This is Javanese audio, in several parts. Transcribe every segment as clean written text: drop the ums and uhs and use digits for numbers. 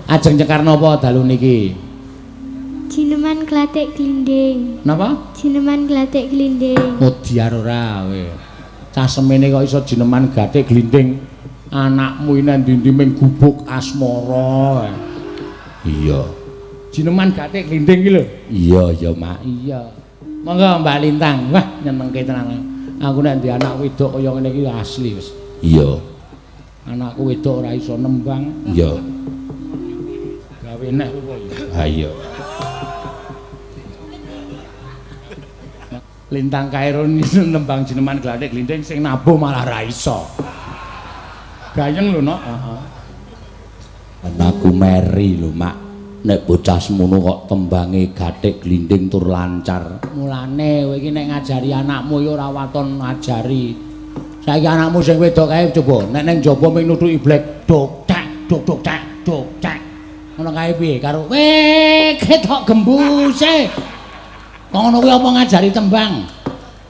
Ajeng nyekar napa dalu niki? Jineman glathik glinding. Napa? Jineman glathik glinding. Modiar ora kowe. Cah semene kok iso jineman glathik glinding. Anakmu iki nang ndi-ndi ming gubuk asmara. Iya. Jineman glathik glinding iki lho. Iya, iya, Mak. Iya. Monggo Mbak Lintang. Wah, nyenengke tenan. Aku nek ndek anak wedok kaya ngene iki asli wis. Iya. Anakku wedok ora iso nembang. Iya. Gawe neh apa ya? Ha iya. Lintang Kairun nembang jineman glathik glinding sing nabuh malah ra iso. Gayeng lho, Nok. Heeh. Anakku meri lho, Mak. Nek bocah semono kok tembange gathik glinding tur lancar. Mulane kowe iki nek ngajari anakmu ya ora waton ngajari. Saiki anakmu sing wedok kae coba nek ning jaba ming nuthuki blek dok tak dok dok tak dok tak. Ngono kae piye karo weh ketok gembuse. Kok ngono kuwi apa ngajari tembang?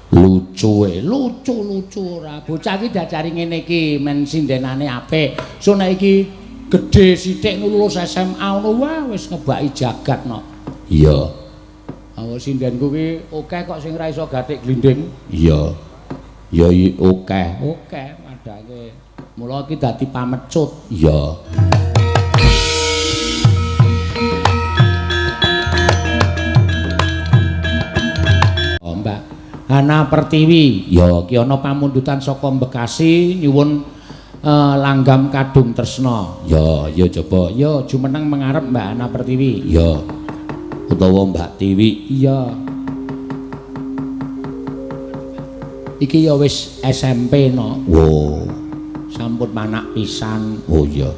Lucu e, lucu-lucu ora. Bocah iki diajari ngene iki men sindenane apik. So nek iki gedhe sithik lulus SMA ngono wah wis ngebaki jagat no. Iya. Awo sindenku ki akeh kok sing ra iso gathik glinding. Iya. Ya akeh. Akeh padake. Mula iki dadi pamecut. Iya. Oh, Mbak Hana Pertiwi. Ya ki ana pamundutan saka Bekasi nyuwun langgam kadung tresna. Ya, ya coba. Ya jumeneng mengarep Mbak Hana Pertiwi. Ya. Utawa Mbak Tiwi. Iya. Iki ya wis SMP no. Wo. Sampun manak pisan. Oh iya.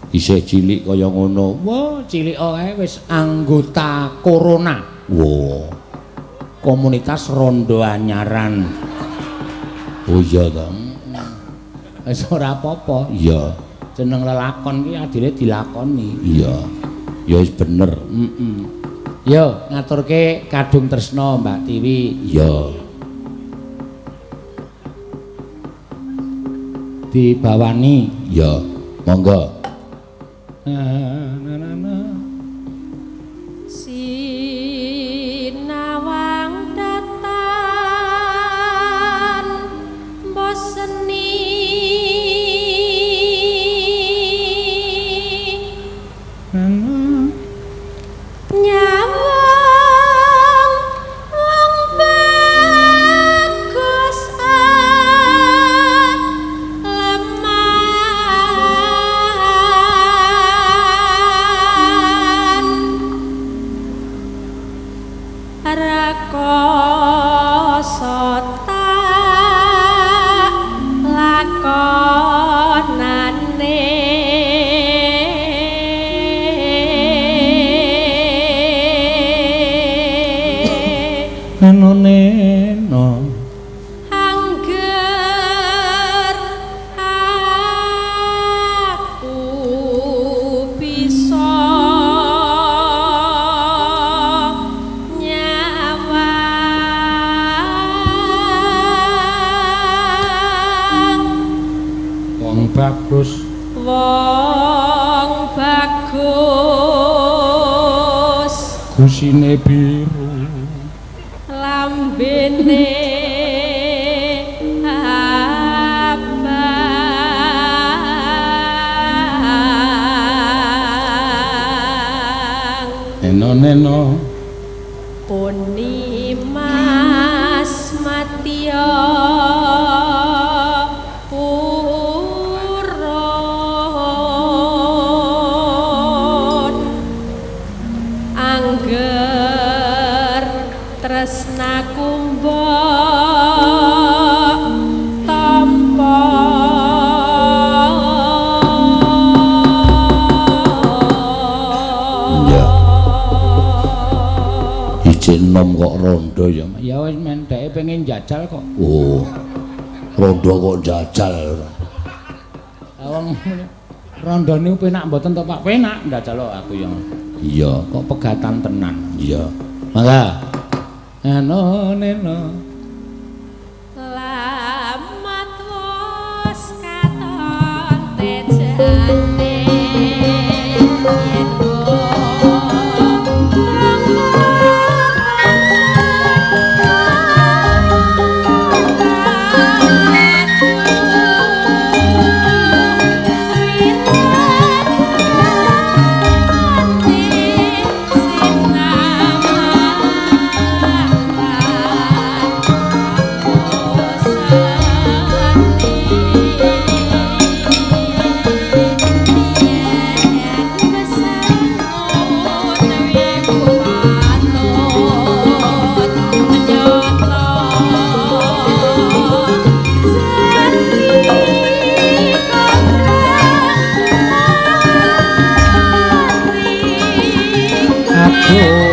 Isih cilik kaya ngono. Wo, cilik kae wis anggota Corona. Wo. Komunitas Rondo Anyaran. Oh iya to. Wis ora apa-apa. Iya. Jeneng lelakon ki adile dilakoni. Iya. Ya wis bener. Heeh. Yo ngaturke kadung tresna Mbak Tiwi. Iya. Dibawani. Iya. Monggo. Na na na. Sinawang datan boseni nyawang wong bagus aleman rekoso tak lakonane Neno neno angger aku bisa nyawang wong bagus, wong bagus gusine biru lambene abang neno neno puni mas matya purun angger tresnaku mbok tampa. Iya. Ijik enom kok rondo ya. Ya wis men dheke pengen jajal kok. Oh. Rondo kok jajal. Lah wong rondo niku penak mboten to Pak? Penak njajal aku ya. Iya, kok pegatan tenan. Iya. Mangga. Neno neno Lamat wis katon tejane. Yo.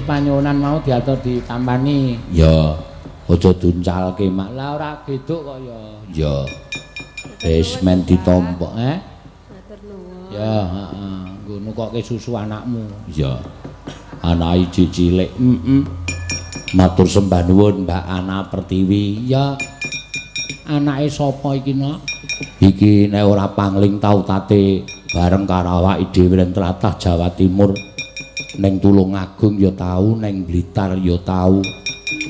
panyuwunan mau diatur ditampani. Ya. Aja duncalke, Mak. Lah ora geduk kok ya. Ya. Wis men ditampa, eh? Matur nuwun. Ya, heeh. Nggo nukokke susu anakmu. Ya. Anake iki cilik. Heeh. Matur sembah nuwun Mbak Ana Pertiwi. Ya. Anake sapa iki, Nok? Iki nek ora pangling tau tate bareng karo awake dhewe ning tlatah Jawa Timur. Ning Tulungagung ya tau, ning Blitar ya tau.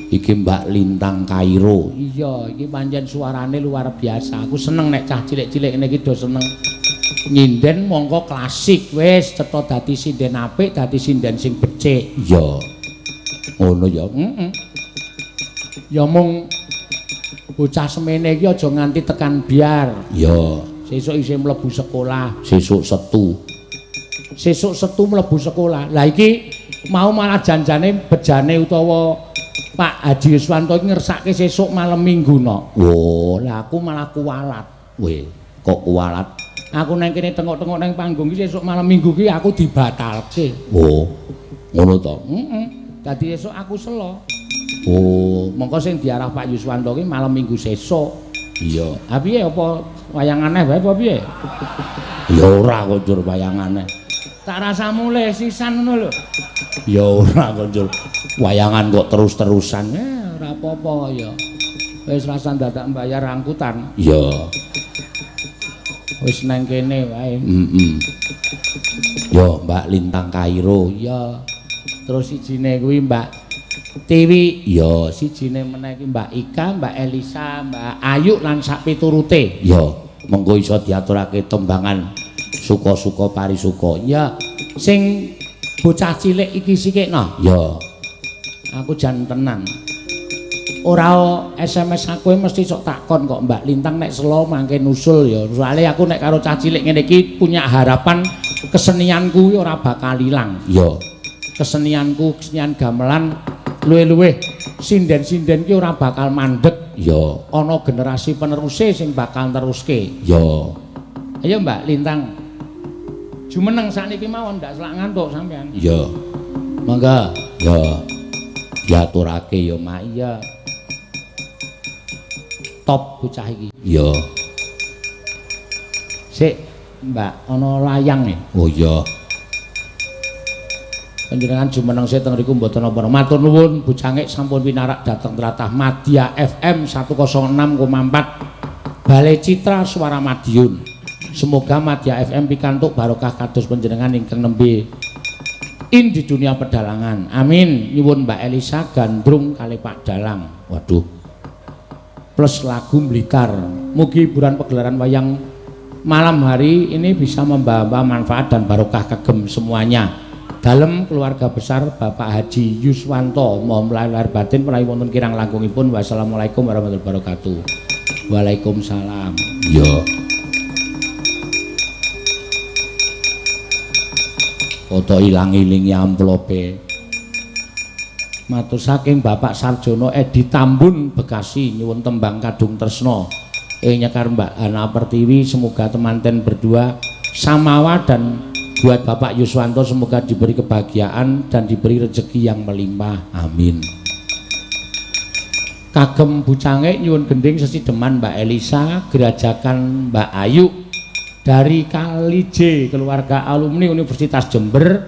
Iki Mbak Lintang Kairo. Iya, iki pancen suarane luar biasa. Aku seneng nek cah cilik-cilik ngene iki do seneng nyinden mongko klasik. Wis cetha dadi sinden apik, dadi sinden sing becik. Iya. Ngono ya. Heeh. Ya mung bocah semene iki aja nganti tekan biar. Iya. Sesuk isih mlebu sekolah, sesuk setu. Sesuk setu mlebu sekolah. Lah iki mau malah janjane bejane utawa Pak Haji Yuswanto iki ngersake sesuk malam Minggu, Nok. Oh, lah aku malah kuwalat. Weh, kok kuwalat? Aku nang kene tengok-tengok nang panggung iki sesuk malam Minggu ki aku dibatalke. Oh. Ngono to? Heeh. Dadi esuk aku selo. Oh, mongko sing diarah Pak Yuswanto ki malam Minggu sesuk. Iya. Ha piye apa wayang aneh wae apa piye? Ya ora kok njur wayang aneh. Tak rasa mulih sisan ngono lho. Ya ora kok njur wayangan kok terus-terusan. Ora apa-apa ya. Wis rasa dadak mbayar angkutan. Iya. Wis nang kene wae. Heeh. Yo Mbak Lintang Kairo. Iya. Terus sijine kuwi Mbak Tiwi. Iya, sijine meneh iki Mbak Ika, Mbak Elisa, Mbak Ayu lan sak piturute. Iya, mengko iso diaturake tembangan suka-suka parisuka. Iya, sing bocah cilik iki sikikno. Iya. Aku jan tenan. Ora SMS aku mesti sok takon kok Mbak Lintang nek selo mangke nusul ya. Soale aku nek karo cah cilik ngene iki punya harapan kesenianku ora bakal ilang. Iya. Kesenianku, kesenian gamelan luwih-luwih sinden-sinden ki ora bakal mandek. Iya. Ana generasi peneruse sing bakal neruske. Iya. Ayo Mbak Lintang. Jumeneng sakniki mawon ndak selak ngantuk sampean. Iya. Monggo. Ya. Diaturake ya, Mak. Iya. Top bocah iki. Iya. Sik, Mbak, ana layang e. Oh iya. Panjenengan jumeneng sik teng mriku mboten napa-napa. Matur nuwun Bu Cangik sampun pinarak dhateng tlatah Madya FM 106,4 Balai Citra Suara Madiun. Semoga Madya FM pikantuk barokah kados panjenengan ingkang nembe in di dunia pedalangan. Amin. Nyuwun Mbak Elisa gandrung kali Pak Dalang. Waduh. Plus lagu Blitar. Mugi hiburan pegelaran wayang malam hari ini bisa membawa manfaat dan barokah kagem semuanya. Dalem keluarga besar Bapak Haji Yuswanto, mohon lahir batin menawi wonten kirang langkungipun. Wassalamualaikum warahmatullahi wabarakatuh. Waalaikumsalam. Yo. Foto ilang-ilingi amplope. Matur saking Bapak Sarjono Edi Tambun Bekasi, nyuwun tembang Kadung Tresno. Ing nyekar Mbak Hana Pertiwi, semoga temanten berdua samawa dan buat Bapak Yuswanto semoga diberi kebahagiaan dan diberi rezeki yang melimpah. Amin. Kagem Bu Cangik nyuwun gending sesideman Mbak Elisa, gerajakan Mbak Ayu dari Kali J, keluarga alumni Universitas Jember,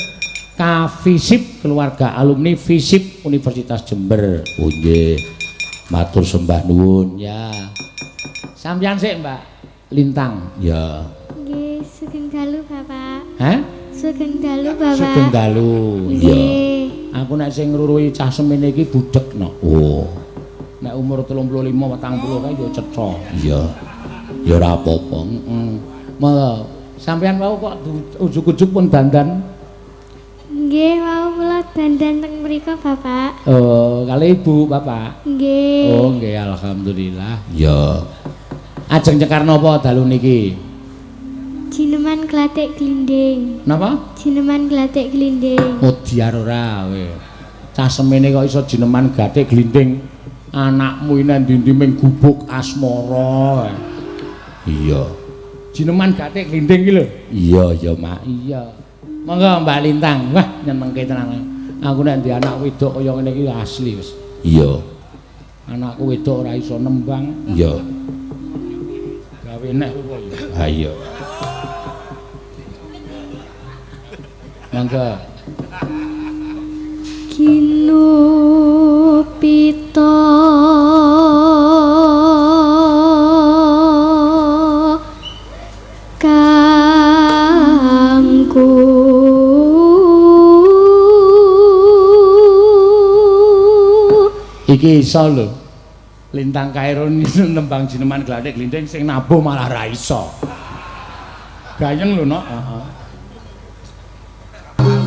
Kafisip, keluarga alumni Fisip Universitas Jember. Oh nggih. Matur sembah nuwun ya. Sampeyan sik Mbak Lintang. Ya. Nggih, sugeng dalu Bapak. Hah? Sugeng dalu Bapak. Sugeng dalu. Iya. Aku nek sing ngruruhi cah semene iki budhek no. Oh. Nek umur 35 40 kae ya cetha. Iya. Ya ora apa-apa. Heeh. Monggo. Sampeyan wau kok ujug-ujug pun dandan? Nggih, wau kula dandan teng mriku Bapak. Oh, kali Ibu Bapak. Nggih. Oh, nggih, alhamdulillah. Ya. Ajeng nyekar napa dalu niki? Jineman glathik glinding. Napa? Jineman glathik glinding. Oh, diar ora kowe. Cah semene kok iso jineman glathik glinding. Anakmu iki nang ndi-ndi ming gubuk asmara. Iya. Jineman glathik glinding iki lho. Iya, ya, Mak. Iya. Monggo Mbak Lintang. Wah, nyenengke tenan. Aku nek ndek anak wedok kaya ngene iki asli wis. Iya. Anakku wedok ora iso nembang. Iya. Gawe neh apa ya? Ha iya. Mangga. Kinupita kangku iki iso lho. Lintang Kairun nembang jineman glathik glinding sing nabuh malah ra iso. Gayeng lho, Nok. Heeh.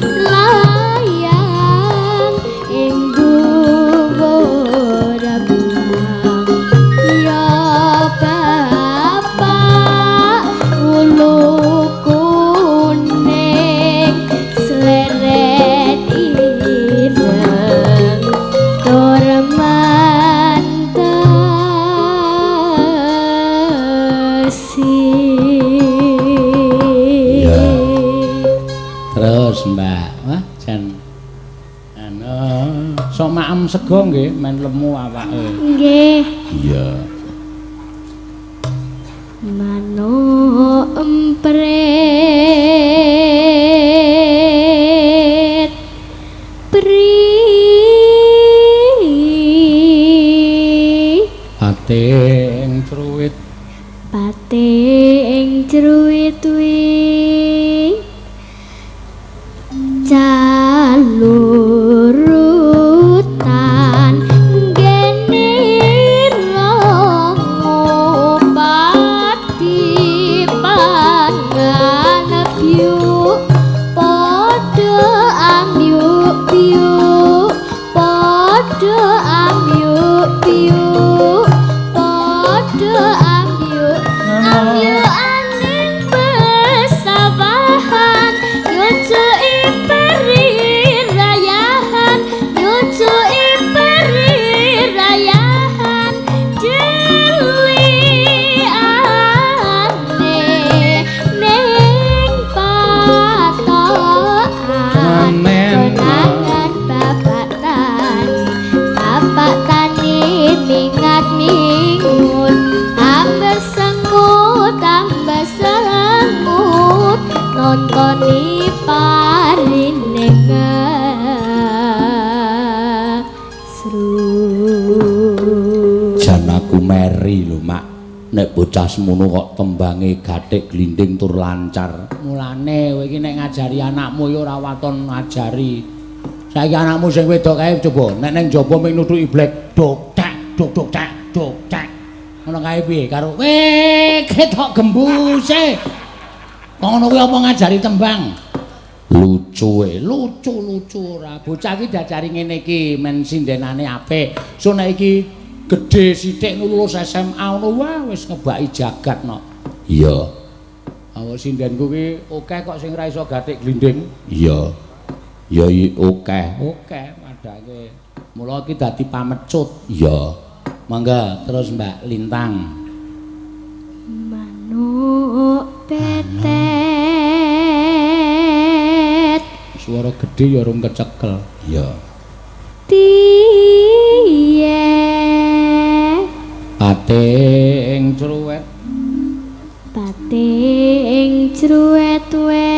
Layang ing dhuwur abang ya bapak wulu kuning sleret ireng tur mantesi. Ya. Terus Mbak, wah jan anu sok maem sego nggih men lemu awake. Nggih. Iya. Manuk emprit pri Pating truwit pating truwit wi calurutan gene rongo pati pangan piyu padha amyuk piyu padha amyuk piyu padha amyuk amyukaning pesawahan nyucuki perirayahan nyucuki perirayahan jeliane ning patokan konangan bapak tani bapak tani mingat mingut tambah sengut nontoni parine ngesrut. Jan aku meri lho, Mak. Nek bocah semono kok tembange gathik glinding tur lancar. Mulane kowe iki nek ngajari anakmu ya ora waton ngajari. Saiki anakmu sing wedok kae coba nek ning jaba ming nuthuki blek dok tak dok dok tak dok tak. Ngono kae piye karo weh ketok gembuse. Kok ngono kuwi apa ngajari tembang? Lucu e, lucu-lucu ora. Bocah iki diajari ngene iki men sindenane apik. So nek iki gedhe sithik lulus SMA ngono wah wis ngebaki jagat no. Iya. Awak sindenku ki akeh kok sing ra iso gathik glinding. Iya. Ya akeh. Akeh padake. Mula iki dadi pamecut. Iya. Mangga terus Mbak Lintang. Manuk petet Suara gedhe ya rung kecekel. Iya. Tiye Pating cruwet pating cruwet we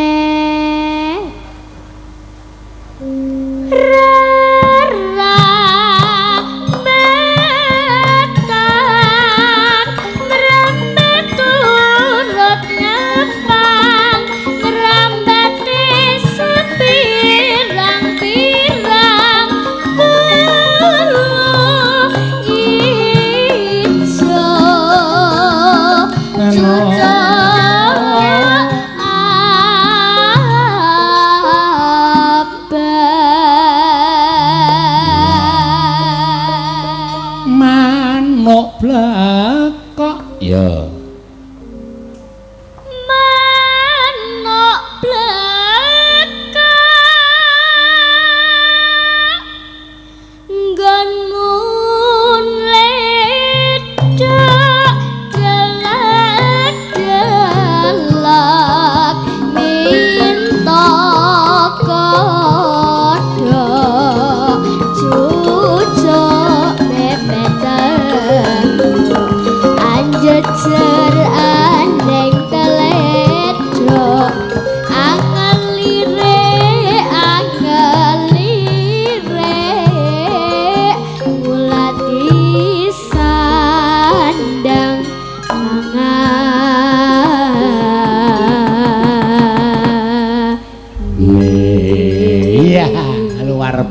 rerametan mrembet turut ngepang ngrambate sepirang-pirang bulu ijo cucuk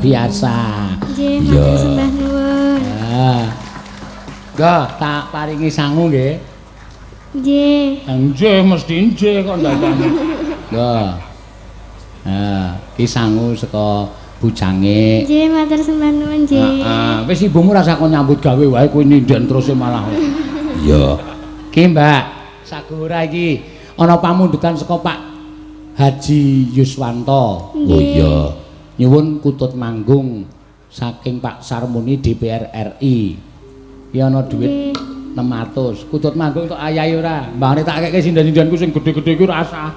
biasa. Nggih, matur sembah nuwun. Ah. Nggo, tak paringi sangu nggih. Nggih. Nggih, mesti nggih kok ndadakne. Nggo. Ah, iki sangu saka bujange. Nggih, matur sembah nuwun nggih. Heeh, wis ibumu rasa kon nyambut gawe wae kowe ninden terus malah. Iya. Ki, Mbak, sagora iki ana pamundutan saka Pak Haji Yuswanto. Oh iya. Nyuwun kutut manggung saking Pak Sarmuni DPR RI. Iki ana dhuwit 600. Kutut manggung tok ayahi ora? Mbane tak keke sinden-sindenku sing gedhe-gedhe iku rasah.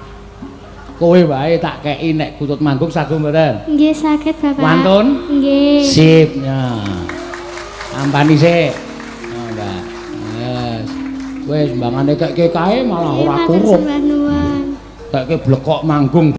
Kowe wae tak keki nek kutut manggung sagung mboten? Nggih, saged Bapak. Wantun? Nggih. Sip ya. Tampani sik. Oh, Mbak. Yes. Wis mbangane keke kae malah ora kurup. Keke blekok manggung.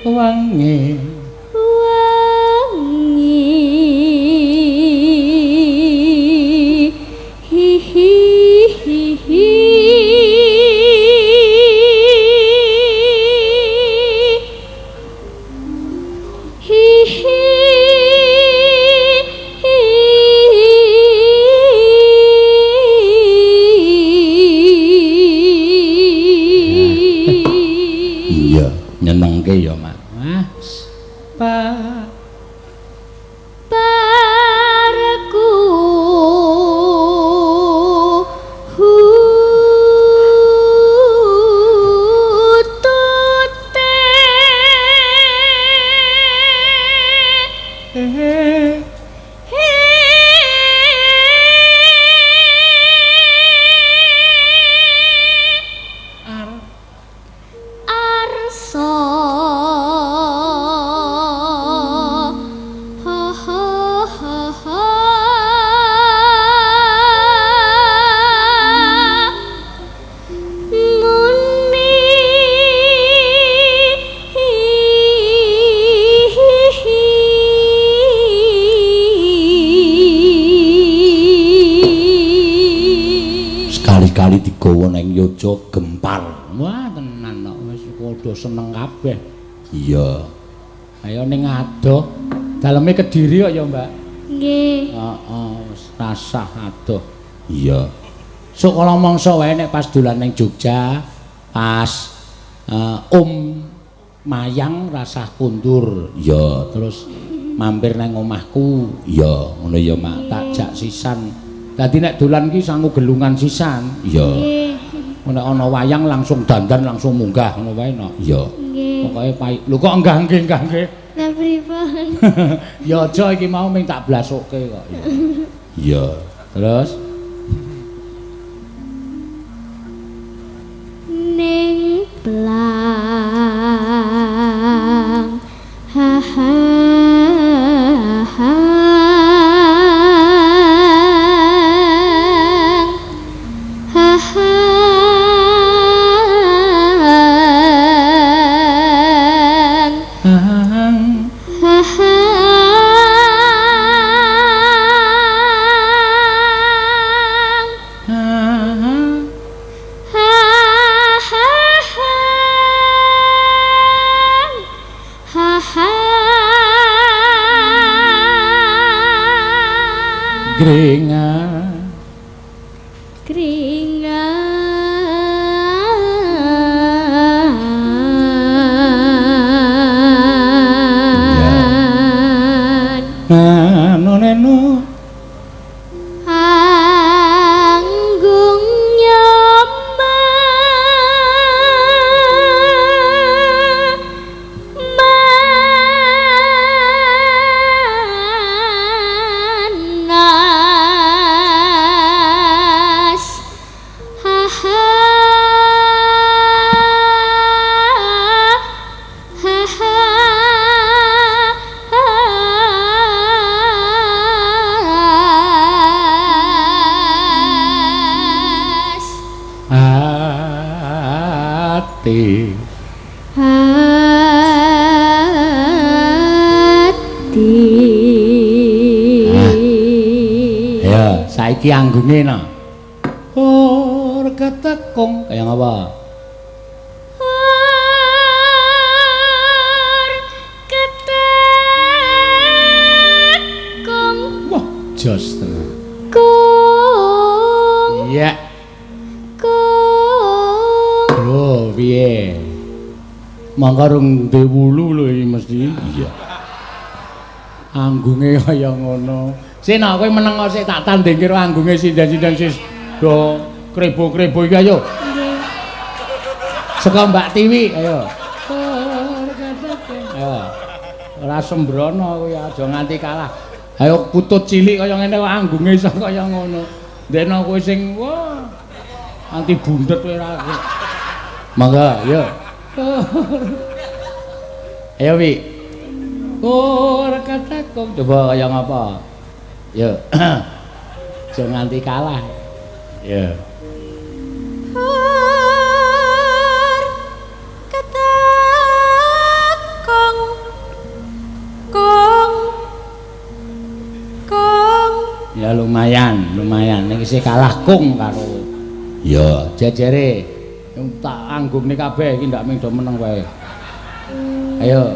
Wangi wangi hi hi hi hi hi hi. Iya, nyenengke ya, Mak. Pak Parku hutute arsa Sekali-kali digawa nang Yojo gempar. Wah, tenan kok wis padha seneng kabeh. Iya. Ayo ning adoh. Daleme Kediri kok ya, Mbak? Nggih. Heeh, wis rasah adoh. Iya. Sok kala mangsa wae nek pas dolan ning Jogja, pas Om Mayang rasah kundur. Iya, terus mampir nang omahku. Iya, ngono ya, Mak. Tak jak sisan. Dadi nek dolan ki sangu gelungan sisan. Iya. Nek ana wayang langsung dandan langsung munggah ngono wae no. Iya. Nggih. Pokoke pai. Lho kok enggah nggih enggah nggih. Lah pripun? Ya aja iki mau ming tak blasuke kok. Iya. Terus ning plang ha ha ha ha ha Kringan kringan Ati. Ati. Ya, saiki anggunge no. Ur ketekung kaya ngapa? Ur ketekung. Wah, jos tenan. Kung. Iya. Kung. Lho, piye? Mangka rung duwe wulu lho iki mesti. Iya. Anggunge kaya ngono. Sik nak kowe meneng sik tak tanding karo anggunge sinden-sinden sis do krebo-krebo iki ayo. Nggih. Saka Mbak Tiwi ayo. Ayo. Ora sembrono kowe aja nganti kalah. Ayo kutut cilik kaya ngene kok anggunge iso kaya ngono. Ndekno kowe sing wah anti bundet kowe ora. Mangga, ayo. Ayo Wi. Ora katakung coba kaya ngapa? Yo. Aja nganti kalah. Yo. Ur ketekung. Kung. Kung. Ya lumayan, lumayan. Ning isih kalah kung karo. Ya, jejere. Yang tak anggungne kabeh iki ndak mung do meneng wae. Ayo.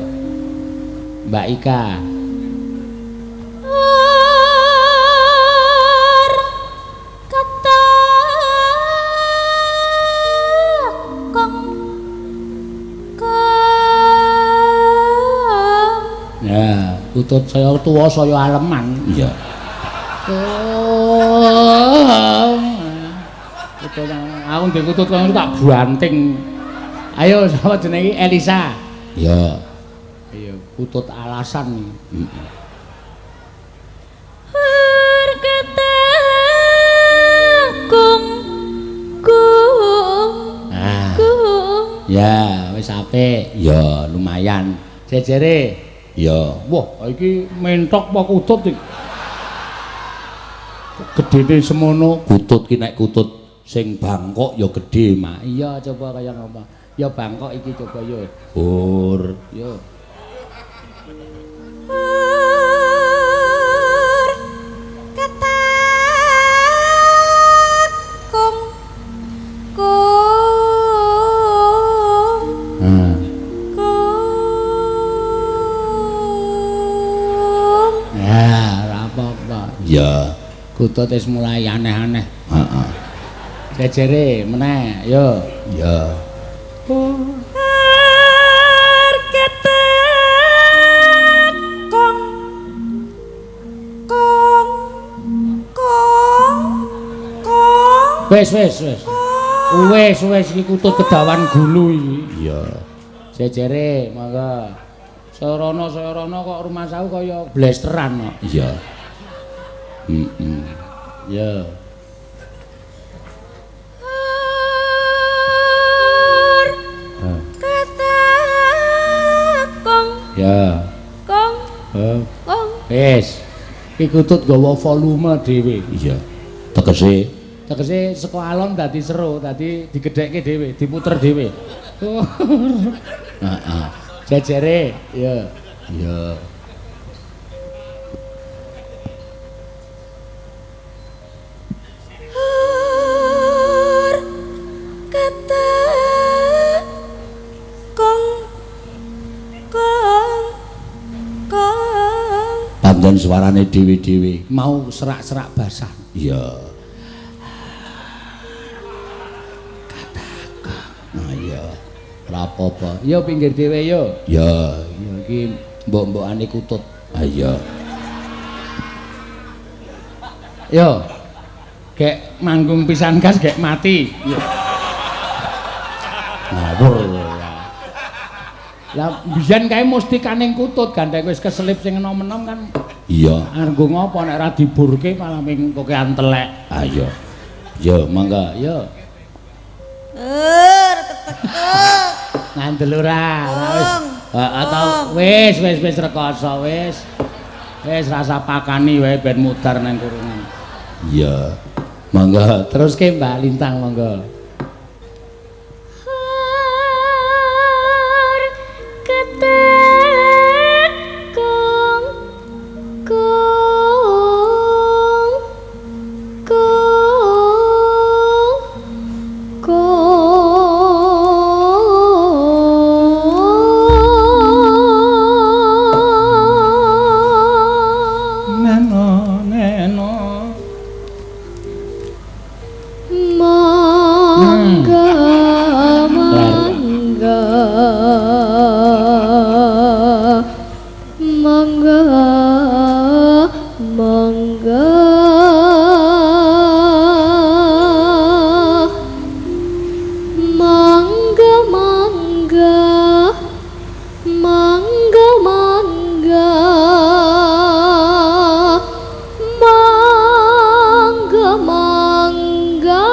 Mbak Ika. Ur ketekung. Kung. Ya, kutut saya tuwa saya aleman. Iya. Kung. Kutut aku ndek kutut kono tak banting. Ayo sapa jenenge iki? Elisa. Ya. Ayo kutut alasan iki. Heeh. Ur ketekung. Kung. Ah. Kung. Ya, wis apik. Ya, lumayan. Jejere. Ya. Wah, iki mentok apa kutut iki? Gedene semono. Kutut ki nek kutut sing Bangkok ya gedhe, Mak. Iya, coba kaya ngapa? Ya Bangkok iki coba yo. Ur. Yo. Ur ketekung. Kung. Heeh. Kung. Ya, ora apa-apa. Ya. Kutut wis mulai aneh-aneh. Heeh. Jejere meneh, yo. Ya. Ur ketekung. Kung. Kung. Kung. Wis, wis, wis. Wis, wis iki kutut kedawan gulu iki. Iya. Jejere, monggo. Saya rono kok rumangsaku kaya blesteran kok. Iya. Heeh. Ya. Ur ketekung. Ya. Kung. Heeh. Kung. Wis. Iki kutut gawa volume dhewe. Iya. Tegese Tegese saka alon dadi seru, dadi digedhekke dhewe, diputer dhewe. Heeh. Jejere, ya. Ya. Ur ketekung. Kung. Kung. Pancen suarane dhewe-dhewe. Mau serak-serak basah. Iya. Nah, iya. Ora apa-apa. Ya pinggir dhewe yo. Ya. Ya iki mbok-mbokane kutut. Ah iya. Yo. Gek manggung pisan gas gek mati. Yo. Ngawur. Lah biyen kae mustikaning kutut gandeng wis keselip sing enom-enom kan. Iya. Argo ngopo nek ora diburke malah ming kokean telek. Ah iya. Yo mangga. Yo. Ur ketekung. Ngandel ora. Wis. Heeh ta wis wis wis rekoso wis. Wis rasa pakani wae ben mudar nang kurungan. Iya. Mangga teruske Mbak Lintang monggo. Ur Monggo monggo monggo monggo monggo monggo monggo monggo monggo monggo monggo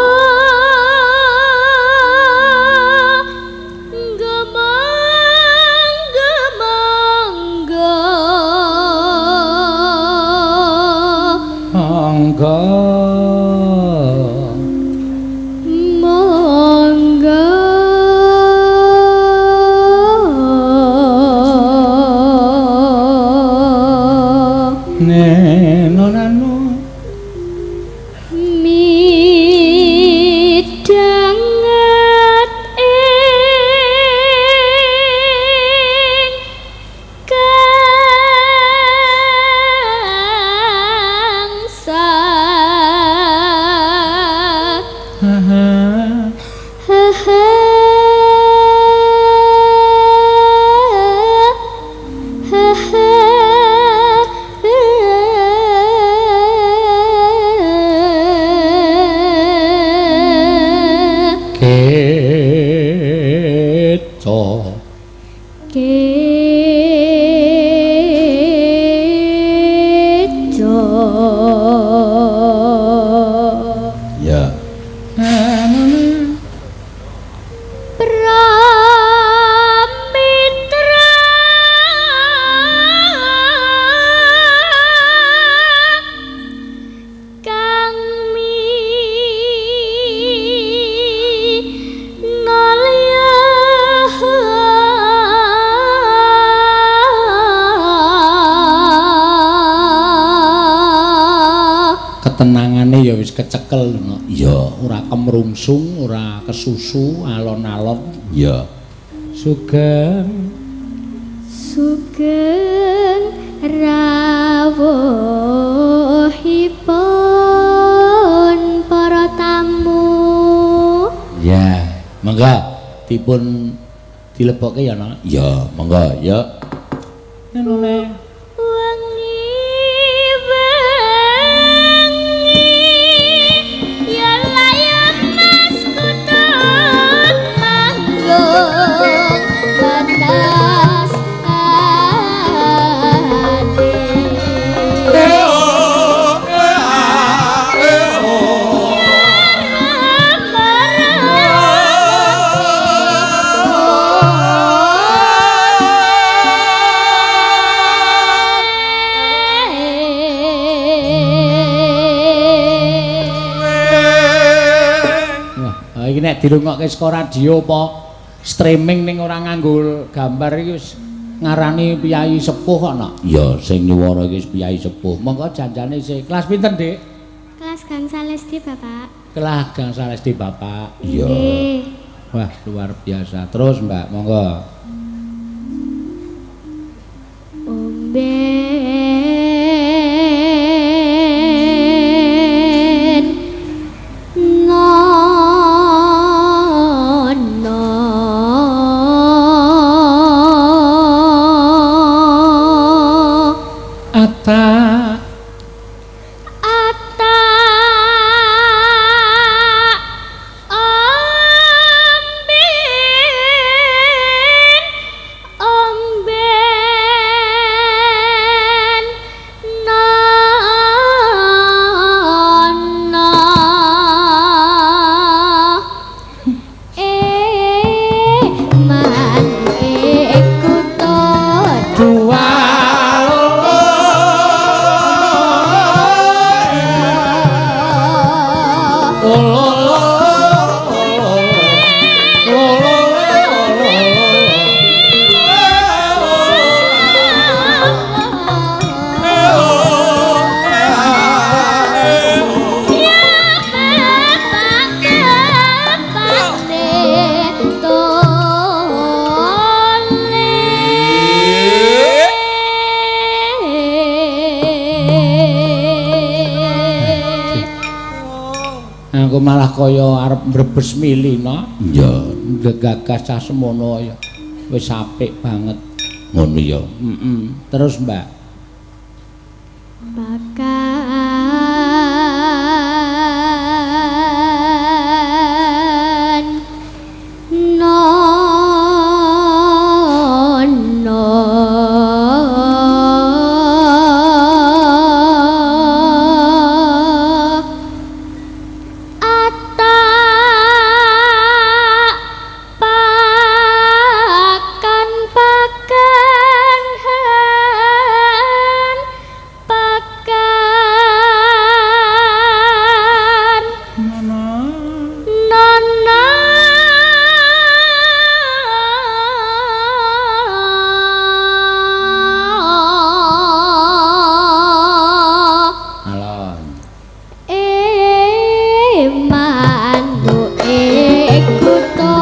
monggo Monggo. Monggo Neno nano midhanget ing kangsa Keco. Keco. Ya. Pramitra kang minalya Ketenangane ya wis kecekel no. Ya. Ora kemrungsung, ora kesusu, alon-alon. Ya. Sugeng sugeng rawuhipun para tamu. Ya, monggo dipun dilebokke ya, Nok. Ya, monggo ya. Nenone. Wengi wengi ya layan mas kutut manggung batas ati. Wah, iki nek dirungokke saka radio apa streaming ning ora nganggo gambar iki wis ngarani piyayi sepuh kok, Nok. Ya, sing nyuwara iki wis piyayi sepuh. Monggo janjane isih kelas pinten, Dik? Kelas gangsal SD, Bapak. Kelas gangsal SD, Bapak. Iya. Nggih. Wah, luar biasa. Terus, Mbak, monggo. Omben nono Ata ata omben omben nono man ikutut dua. Aku malah kaya arep mbrebes mili no. Iya. Gagas cah semono ya. Wis apik banget. Ngono ya. Heeh. Terus, Mbak. Pakan nono atak pakan pakan han pakan nona Alon. Manuk kutha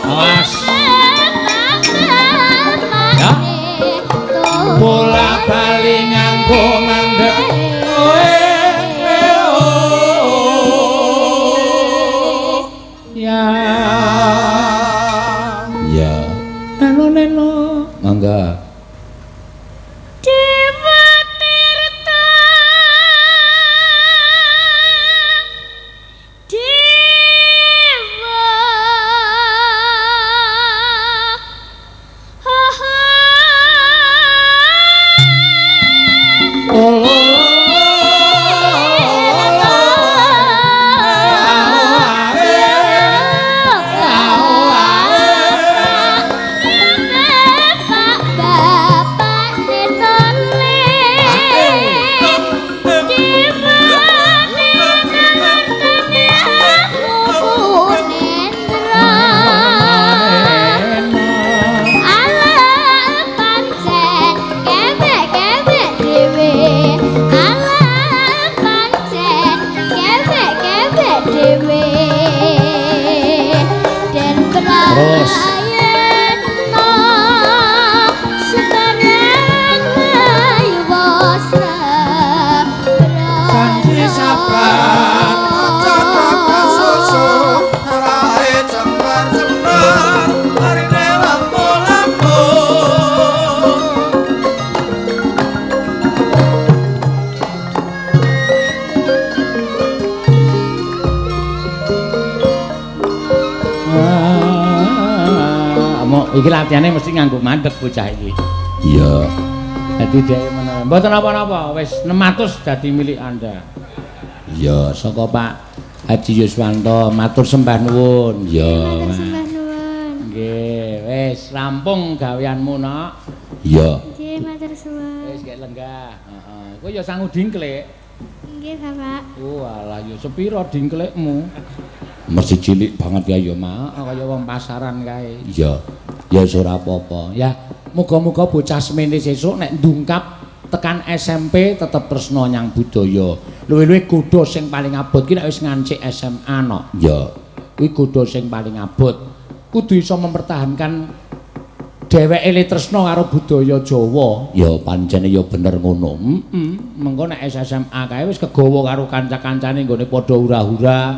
Awas. Ya. Bola bali nganggo mandek. Ya. Iya. Anu neno. Mangga. Dewa Tirta Dewa ha ha. Terus. Janji sabar Cakak susu rae cembar-cembar marine lampu-lampu. Ah, iki latihane mesti nganggo mandek bocah iki. Iya. Dadi dhek menawa mboten napa-napa, wis 600 dadi milik Anda. Iya, Saka Pak Haji Yuswanto matur sembah nuwun. Iya. Matur sembah nuwun. Nggih, wis rampung gaweanmu, Nok. Iya. Nggih, matur suwun. Wis gek lenggah. Heeh. Kowe ya sangu dingklik. Nggih, Bapak. Walah ya sepira dingklikmu? Mesti cilik banget ya ya, Mak, kaya wong pasaran kae. Iya. Ya wis ora apa-apa. Ya, muga-muga bocah semene sesuk nek ndungkap tekan SMP tetep tresna nyang budaya. Luwih-luwih godha sing paling abot ki nek wis ngancik SMA no. Iya. Kuwi godha sing paling abot. Kudu iso mempertahankan dheweke le tresna karo budaya Jawa. Ya pancene ya bener ngono. Heeh. Mengko nek SMA kae wis kegawa karo kanca-kancane nggone padha hura-hura.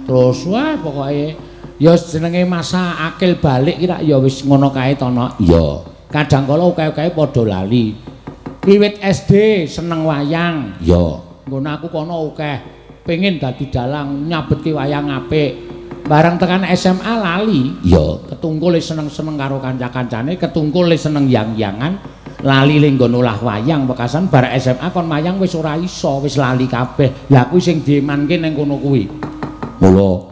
Terus wah pokoke ya jenenge masa akil balik ki rak ya wis ngono kae to, Nok. Iya. Kadang kala oke-oke padha lali. Wiwit SD seneng wayang. Iya. Nggon aku kono akeh pengin dadi dalang, nyabetke wayang apik. Bareng tekan SMA lali. Iya. Ketungkul seneng-seneng karo kanca-kancane, ketungkul seneng yang-yangan, lali le nggon olah wayang wekasan bar SMA kon wayang wis ora iso, wis lali kabeh. Lah kuwi sing diemanke ning kono kuwi. Mula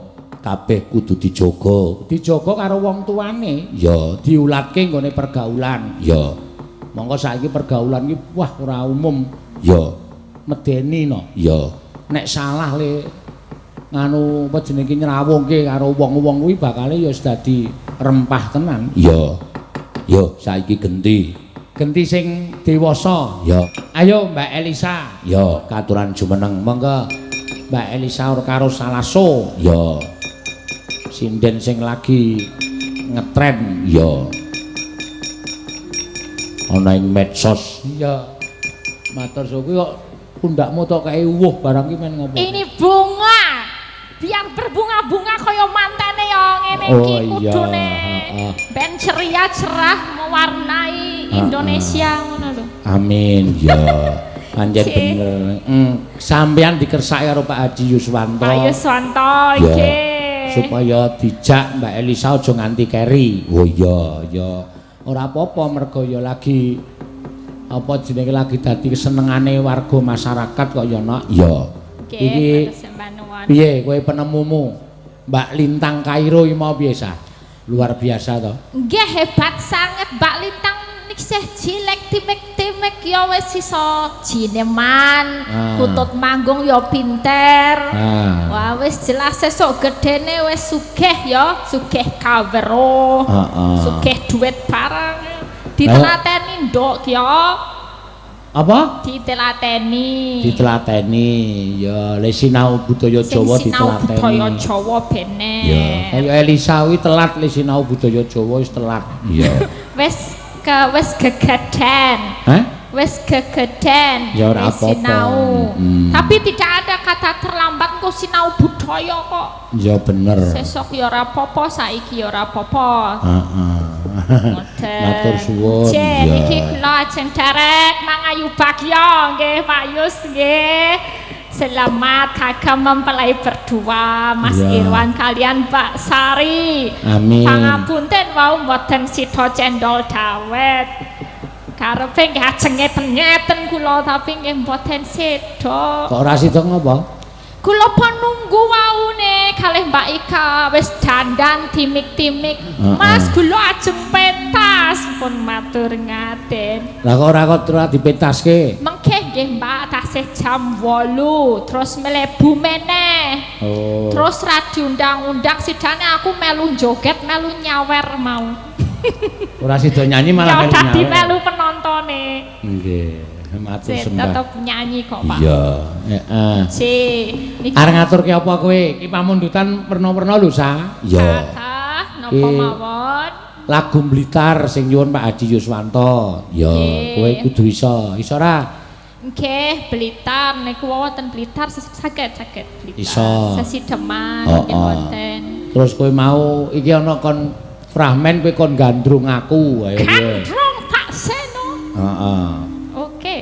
kabeh kudu dijaga. Dijaga karo wong tuane. Iya. Diulatke nggone pergaulan. Iya. Monggo saiki pergaulan iki wah ora umum. Iya. Medeni no. Iya. Nek salah le nganu apa jenenge iki nyrawungke karo wong-wong kuwi bakale ya wis dadi rempah tenan. Iya. Yo saiki genti. Genti sing dewasa. Ya. Ayo Mbak Elisa. Ya, katuran jumeneng. Monggo. Mbak Elisa karo Salaso. Ya. Sinden sing lagi ngetren. Ya. Ana ing medsos. Iya. Matur suwun kok pundakmu tok kae uwuh barang ki men ngopo? Ini bunga. Biar berbunga-bunga kaya mantene ya ngene iki kudune. Ben ceria cerah mewarnai Indonesia ngono lho. Amin. Ya. Pancen bener. Sampeyan dikersake karo Pak Haji Yuswanto. Pak Yuswanto nggih. Supaya dijak Mbak Elisa aja nganti keri. Oh iya, ya. Ora apa-apa mergo ya lagi apa jenenge lagi dadi kesenengane warga masyarakat kok ya, Nok. Ya. Iki piye kowe penemumu Mbak Lintang Kairo iki mau piye sa? Luar biasa to. Nggih hebat sanget Mbak Lintang niki sih cilik timek-timek ya wis iso jineman, kutut manggung ya pinter. Wah wis jelas sesuk gedene wis sugih ya, sugih kawruh, sugih duit barang. Ditelateni nduk ya. Apa? Ditelateni. Ditelateni. Ya, le sinau budaya Jawa ditelateni. Sinau budaya Jawa bene. Ya, kaya Elisa kuwi telat le sinau budaya Jawa wis telat. Iya. Wis wis gegeden. Hah? Wis gegeden. Ya ora apa-apa. Sinau. Tapi tidak ada kata terlambat kok sinau budaya kok. Ya bener. Sesuk ya ora apa-apa, saiki ya ora apa-apa. Heeh. Matur suwun. Niki kula ajeng derek mangayu bagya nggih Pak Yus nggih. Selamat kagem mempelai berdua Mas Irwan kalian Mbak Sari. Amin. Pangapunten wau mboten sida cendol dawet. Karepe nggih ajeng ngeten-ngeten kula tapi nggih mboten sida. Kok ora sida ngopo? Kula pun nunggu waune kalih Mbak Ika wis dandan timik-timik. Mas kula ajeng pentas pun matur ngaten. Lah kok ora kok ora dipentaske? Mengke nggih Mbak tasih jam 8 terus mlebu meneh. Oh. Terus ra diundang-undang sidane aku melu joget melu nyawer mau. Ora sida nyanyi malah melu nyawer. Dadi melu penontone. Nggih. Matur sembah. Tetep nyanyi kok, Pak. Iya, heeh. Niki arep ngaturke apa kowe? Iki pamundutan werna-werna lho, Sa. Iya. Kathah napa mawon? Lagu Blitar sing nyuwun Pak Haji Yuswanto. Iya, kowe kudu iso. Iso ora? Nggih, Blitar niku wonten Blitar saged saged Blitar. Iso. Sesideman nggih wonten. Terus kowe mau iki ana kon fragmen kowe kon gandrung aku. Ayo. Gandrung Pak Seno. Heeh. Oke.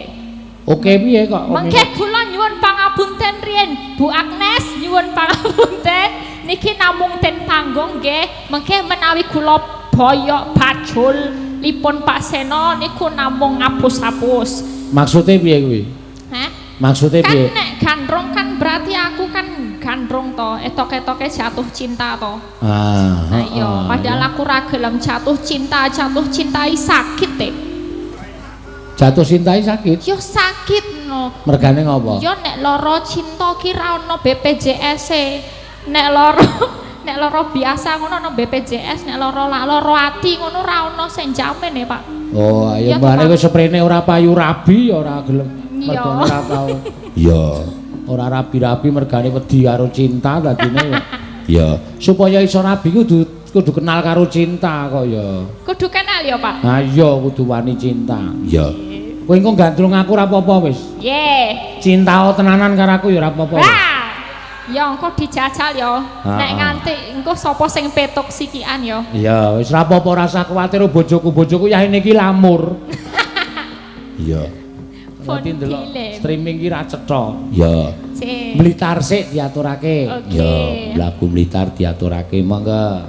Oke piye kok? Mengke kula nyuwun pangapunten riyen Bu Agnes nyuwun pangapunten niki namung ten panggung nggih. Mengke menawi kula boyok bajul lipun Pak Seno niku namung ngapus-apus. Maksude piye kuwi? Hah? Maksude piye? Kan nek gandrung kan berarti aku kan gandrung to, etok-etoke jatuh cinta to. Ah. Nah iya, padahal aku ra gelem jatuh cinta, jatuh cintai sakit e. Jatuh cintai sakit? Yo sakit no. Mergane ngopo? Yo nek lara cinta ki ra ono BPJS e. Nek lara biasa ngono ono BPJS, nek lara lara ati ngono ra ono sing jamin e, Pak. Oh, ayo mbane wis seprene ora payu rabi ya ora gelem. Mergane ora tau. Iya. Ora rabi-rabi mergane wedi karo cinta dadine ya. Iya. Supaya iso rabi kudu kenal karo cinta kok ya. Kudu kenal ya, Pak. Ha iya, kudu wani cinta. Iya. Kowe engko gandrung aku ora apa-apa wis. Nggih. Cinta tenanan karo aku ya ora apa-apa. Wah. Ya engko dijajal ya. Nek nganti engko sapa sing petuk sikian ya. Iya, wis ora apa-apa rasa kuwatir bojoku, bojoku yahene iki lamur. Iya. Berarti ndelok streaming iki ra cetha. Iya. Blitar sik diaturake. Iya, lagu Blitar diaturake monggo.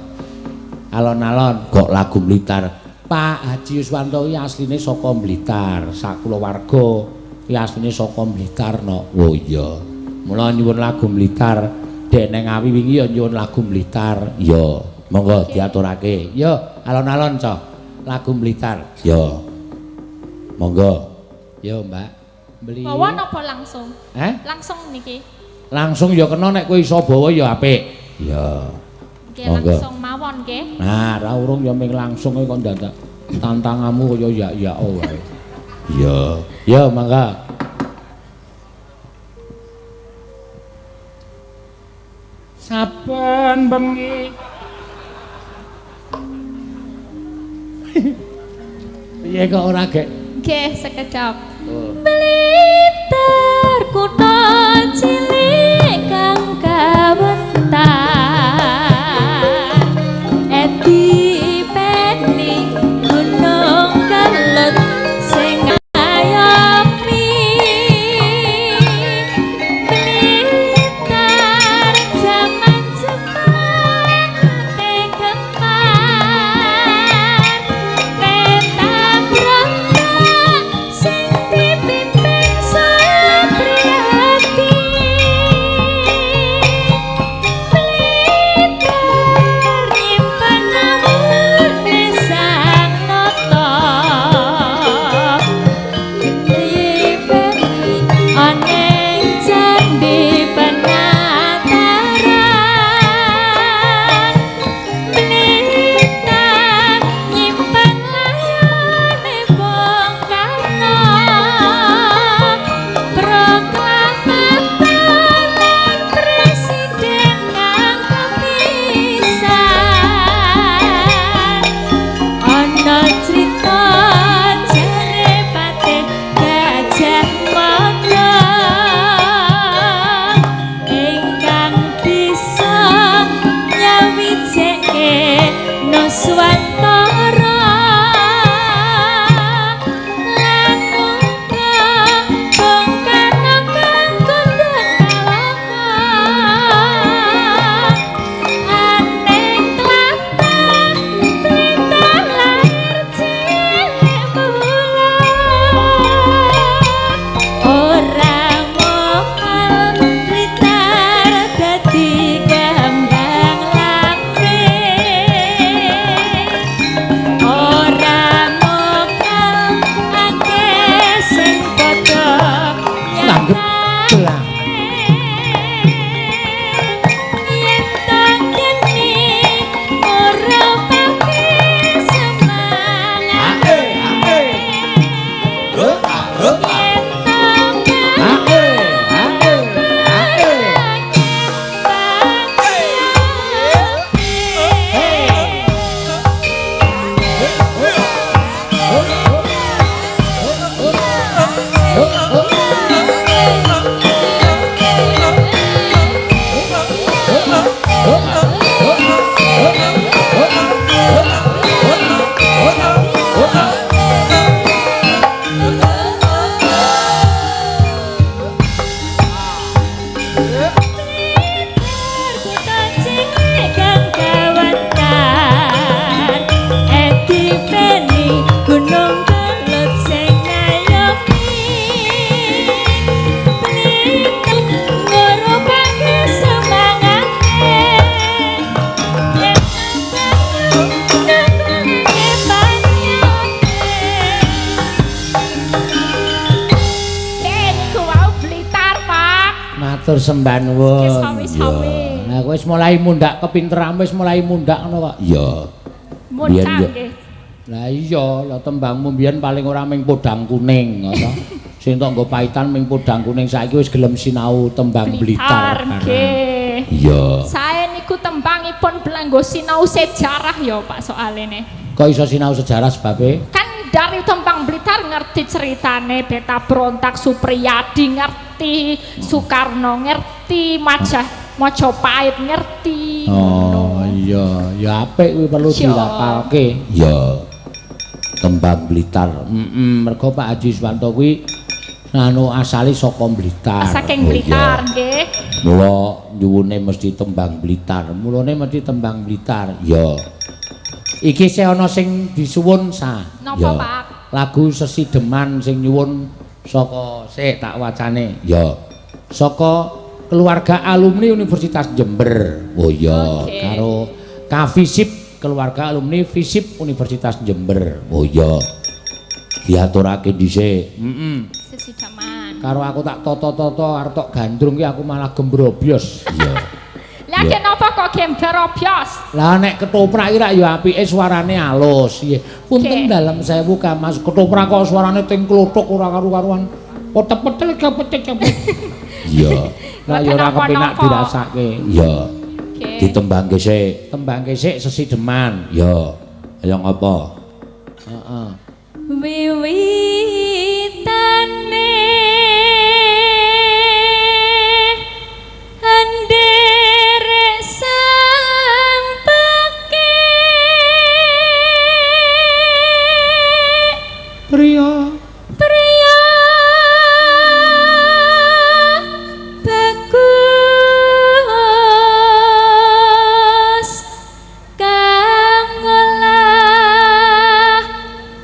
Alon-alon kok lagu Blitar. Pak Haji Yuswanto iki asline saka Blitar, sak kulawarga iki asline saka Blitar no. Oh iya. Mula nyuwun lagu Blitar, dek nang Ngawi wingi ya nyuwun lagu Blitar. Iya, monggo diaturake. Yo, alon-alon co. Lagu Blitar. Yo. Monggo. Yo, Mbak. Beli. Bawa napa langsung? Eh? Langsung niki. Langsung ya kena nek kowe iso bawa ya apik. Iya. Nggih, langsung mawon nggih. Nah, ra urung ya ming langsung kok ndadak. Tantanganmu kaya ya-ya wae. Iya. Ya, mangga. Saben bengi. Piye kok ora gek? Nggih, sekedap. Blitar kutha cilik kang kawentar. Edi peni gunung kelut sing ngayomi. Blitar jaman Jepang tegemar. Peta berontak sing dipimpin Supriyadi. Blitar nyimpen awune Sang Nata. Dipeni aneng candhi penataran. Blitar nyimpen layone Bung Karno. Proklamator lan presiden kang kepisan. Ana crita jare Patih Gajah Mada ingkang bisa nyawijeke Nuswantara lan uga Bung Karno kang kondang kalaka. Aneng tlatah Blitar lair cilik bulan. Ora mokal Blitar dadi kembang lambe. Ora mokal akeh sing padha Langgep belang. Yen to geni ora pake semangat. Yen to Ae, ae, ae. Kutha cilik kang kawentar. Edi peni gunung kelut sing ngayomi. Blitar ngurupake semangate. Yen nangke panyote. Niku wau Blitar, Pak. Matur sembah nuwun. Nggih, sami-sami. Nah, kowe wis mulai mundhak kepinteran, wis mulai mundhak ngono kok. Iya. Mundhak Biyen yo. nggih. Lah iya, lah tembangmu mbiyen paling ora ming podang kuning ngono. Sing tok nggo paitan ming podang kuning saiki wis gelem sinau tembang Blitar. Nggih. Iya. Sae niku tembangipun belanggo sinau sejarah ya Pak soalene. Kok iso sinau sejarah sebabe? Kan dari tembang Blitar ngerti ceritane Beta Berontak Supriyadi ngerti, Soekarno ngerti, Majapahit ngerti. Oh iya, ya apik kuwi perlu Iya. dilapalke. Iya. Tembang Blitar. Heeh, mergo Pak Haji Suwanto kuwi anu asale saka Blitar. Saking Oh, Blitar iya. nggih. Mula nyuwune mesti tembang Blitar. Mulane mesti tembang Blitar. Iya. Iki sih ana sing disuwun sa. Napa Ya. Pak? Lagu Sesideman sing nyuwun saka sik tak wacane. Iya. Saka keluarga alumni Universitas Jember. Oh iya. Oke. Karo Kafisip keluarga alumni FISIP Universitas Jember. Oh iya. Diaturake dhisik. Heeh. Sesideman. Karo aku tak toto-toto arep tok gandrung ki aku malah gembrobyos. Iya. Lah Badhe napa kok gember obyos? Lah nek ketoprak iki rak ya apike suarane alus. Nggih. Punten dalem sewu Kang Mas, ketoprak kok suarane ting klothok ora karu-karuan. Potet-petel kepet-kepet. Iya. Lah ya ora kepenak dirasake. Iya. Ditembangke sik. Tembangke sik sesideman. Iya. Ayo ngapa? Heeh. Wiwitane anderek sang pekik Priya priya bagus kang ngolah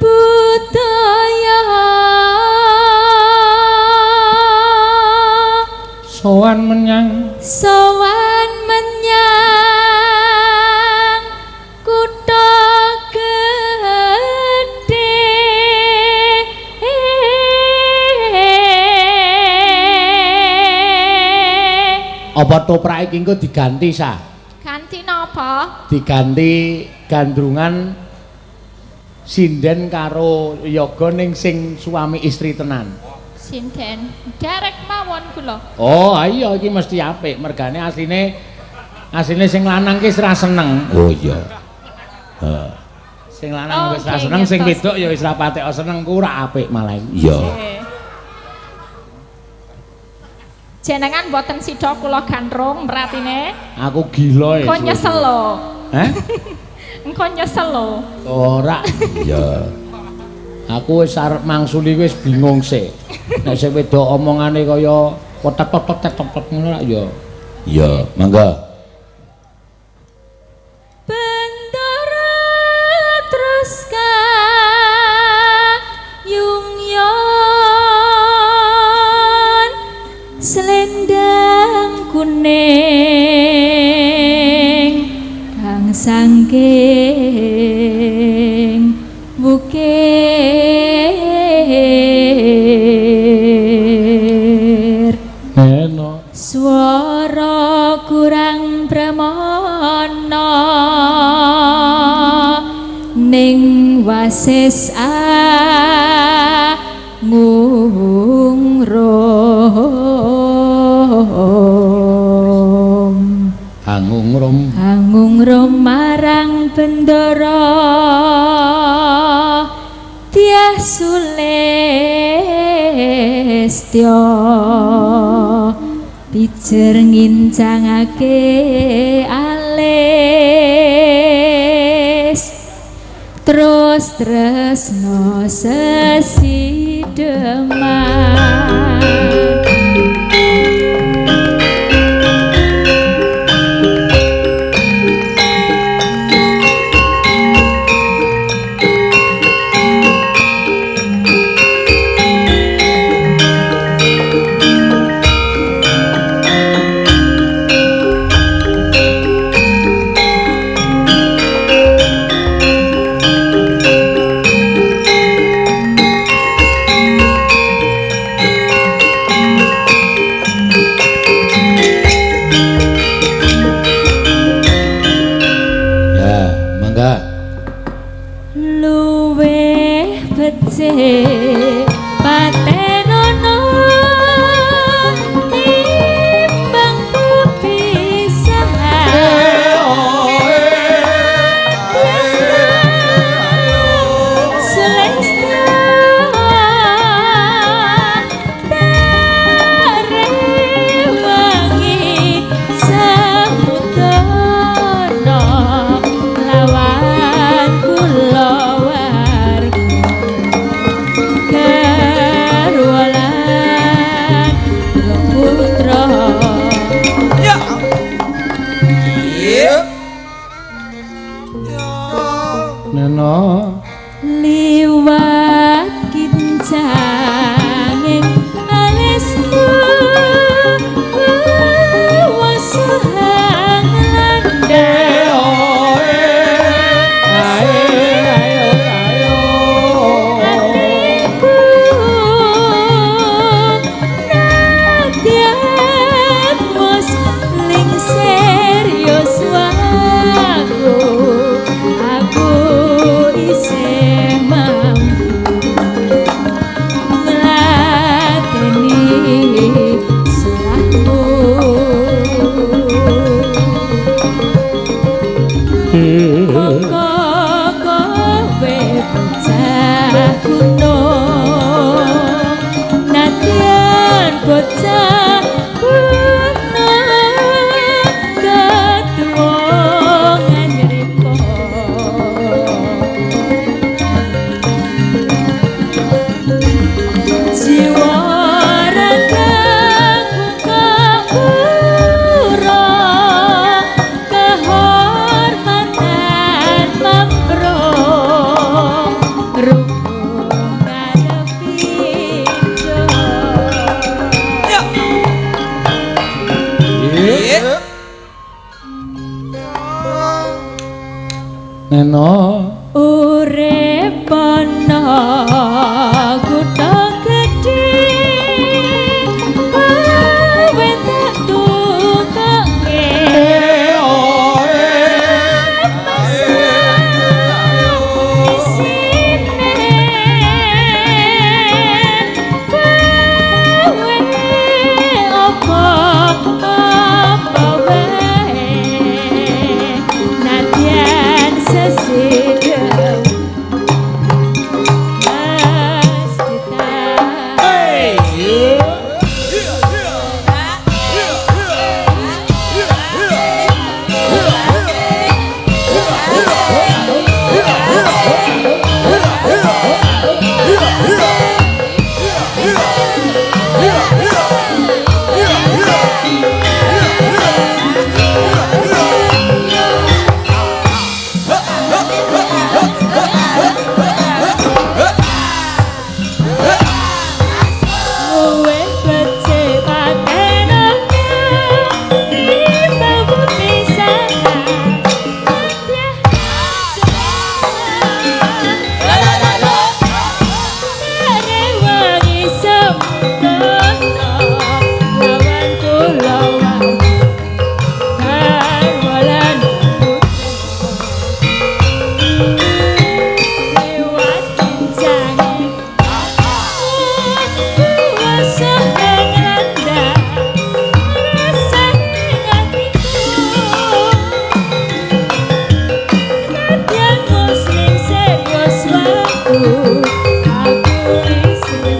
budaya sowan menyang sowan menyang kutha gedhe. Apa toprak iki engko diganti sa? Ganti napa? Diganti gandrungan sinden karo yoga ning sing suami istri tenan. Sinden derek mawon kula. Oh, iya iki mesti apik mergane asline asline sing lanang ki wis ra seneng. Oh iya. Heeh. Sing lanang wis ra seneng, sing wedok ya wis ra patek seneng ku ora apik malah. Iya. Jenengan mboten sida kula gandrung meratine. Aku gila ya. Engko nyesel lho. Hah? Engko nyesel lho. Ora. Iya. Aku wis arep mangsuli wis bingung sik. Nek sing wedok omongane kaya potet-potet-potet ngono lak ya. Iya, mangga. Bendara terus kayungyon selendang kuning kang sangking bukir eno swara kurang pramana ning wasis angungrum angungrum angungrum marang bendara Dyah Sulistya pijer ngincangake alis terus tresno sesideman. Luwih becik patenono timbang pisahan. Sulistya tarewangi samudana lawan kulawarga garwalan putra. Ya. Iya. Neno liwat kincanging alismu wasahang landang atiku nadyan mus lingsir. Ngeno urip ana kutha gedhe kowe tak tukoke isine kowe apa apa wae nadyan sesidhem Mas Duta. Luwih becik patenane timbang pisahan. Rewangi semono lawan kula garwalan lewat kincange kuwasa ngranda rasane atiku nadyan muslim serius waku aku isih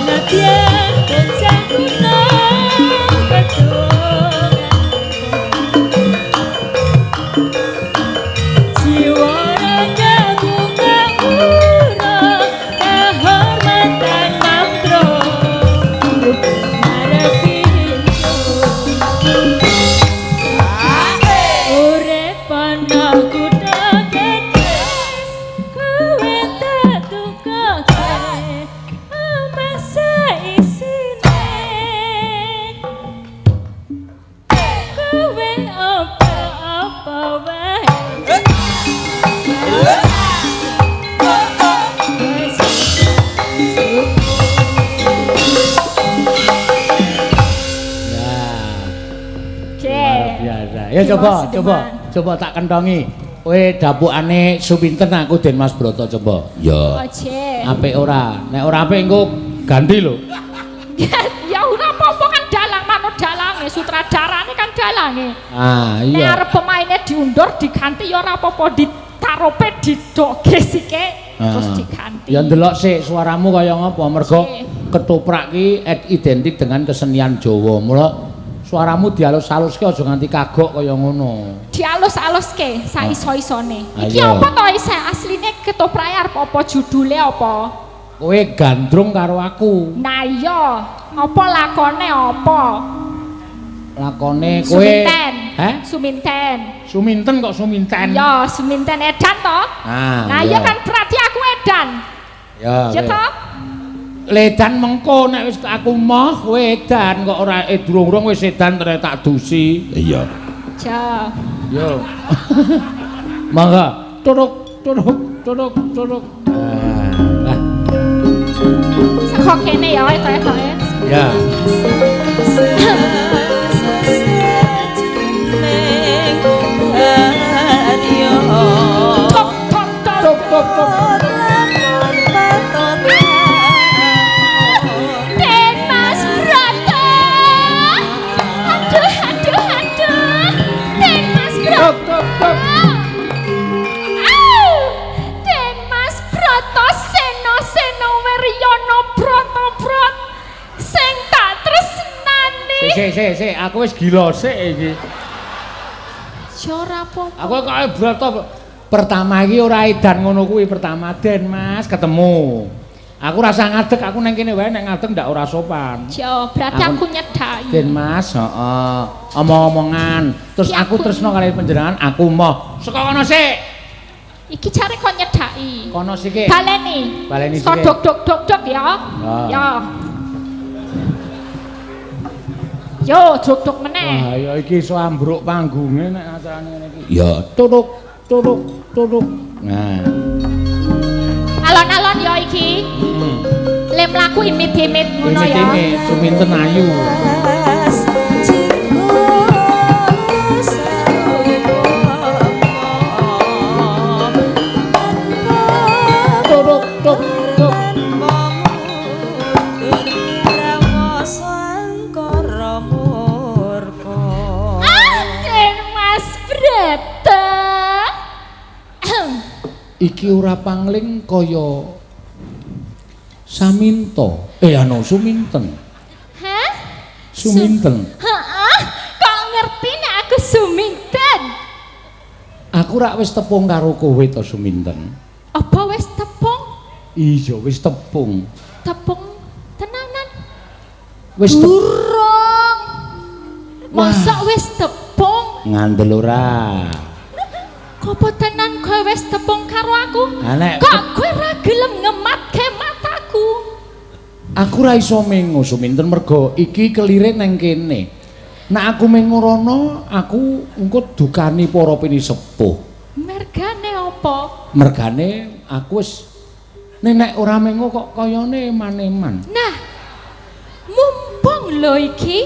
nadyan bocah kuno ketungan jiwa ragaku kaura kahormatan mantro ngarepi urip ana kutha gedhe kowe tak tukoke omah saisine kowe apa-apa wae. Ya. Luar biasa. Ya coba, coba, coba tak kentongi. Kowe dapukane supinten aku Den Mas Broto coba. Ya. Oje. Apik ora? Nek ora apik engko ganti lho. Ya ora apa-apa kan dalang manut dalange, sutradarane kan dalange. Ah, Nek iya. arep pemaine diundur diganti ya ora apa-apa, ditarope didoge sike terus diganti. Ya ndelok sik suaramu kaya ngapa, mergo Sik. ketoprak ki identik dengan kesenian Jawa. Mula suaramu dialus-aluske aja nganti kagok kaya ngono. Dialus-aluske saiso-isone. Iki Ayo. apa to isih asline ketoprake arep apa judule apa? Kowe gandrung karo aku. Nah iya, apa lakone apa? Lakone kowe. Suminten. Heh? Suminten. Suminten kok suminten? Ya, suminten edan to? Ah, Nah iya kan berarti aku edan. Ya. Ya kowe. toh? Ledan mengko nek wis aku moh kowe edan kok ora durung-durung wis edan terus tak dusi. Iya. Ja. Yo. Mangga, turuk turuk turuk turuk. Ah. Saka kene ya etok-etoke. Ya. Tok tok tok. Tuk tuk tuk. Den Mas Broto. Aduh aduh aduh. Den Mas Broto. Tuk tuk tuk. Au! Den Mas Broto seno seno wiryono broto brot sing tak tresnani. Sik sik sik, aku wis gila sik iki. Ya ora apa-apa. Aku kok broto pertama iki ora edan ngono kuwi pertama Den Mas ketemu. Aku rasa ngadeg, aku neng kene wae nek ngadeg ndak ora sopan. Ya, berarti aku nyedaki. Den Mas, heeh. Omong-omongan. Terus Ki aku aku- tresno kali panjenengan, aku moh. Saka kono sik. Iki jare kon nyedhaki. Kono sithik. Baleni. Baleni sithik. Dok dok dok dok ya. Ya. Yo dok dok meneh. Wah, ya iki iso ambruk panggunge nek acarane ngene iki. Ya, tutuk tutuk tutuk. Nah. Alon-alon ya iki. Heeh. Le mlaku imit-imit ngono ya. Imit-imit suminten ayu. Tutuk tuk tuk. Aden Mas Brata. Iki ora pangling kaya Saminto. Anu Suminten. Hah? Suminten. Heeh. Kok ngerti nek aku Suminten? Aku rak wis tepung karo kowe to Suminten. Apa wis tepung? Iya, wis tepung. Tepung tenanan. Wis durung. Mosok wis tepung? Ngandel ora. Apa tenan kowe wis tepung karo aku? Nek kok kowe ora gelem ngematke mataku? Aku ora iso mengo Suminten mergo iki kelire nang kene. Nek aku mengo rono, aku engko dukani para pinisepuh. Mergane apa? Mergane aku wis nek ora mengo kok kayane eman-eman. Nah, mumpung lho iki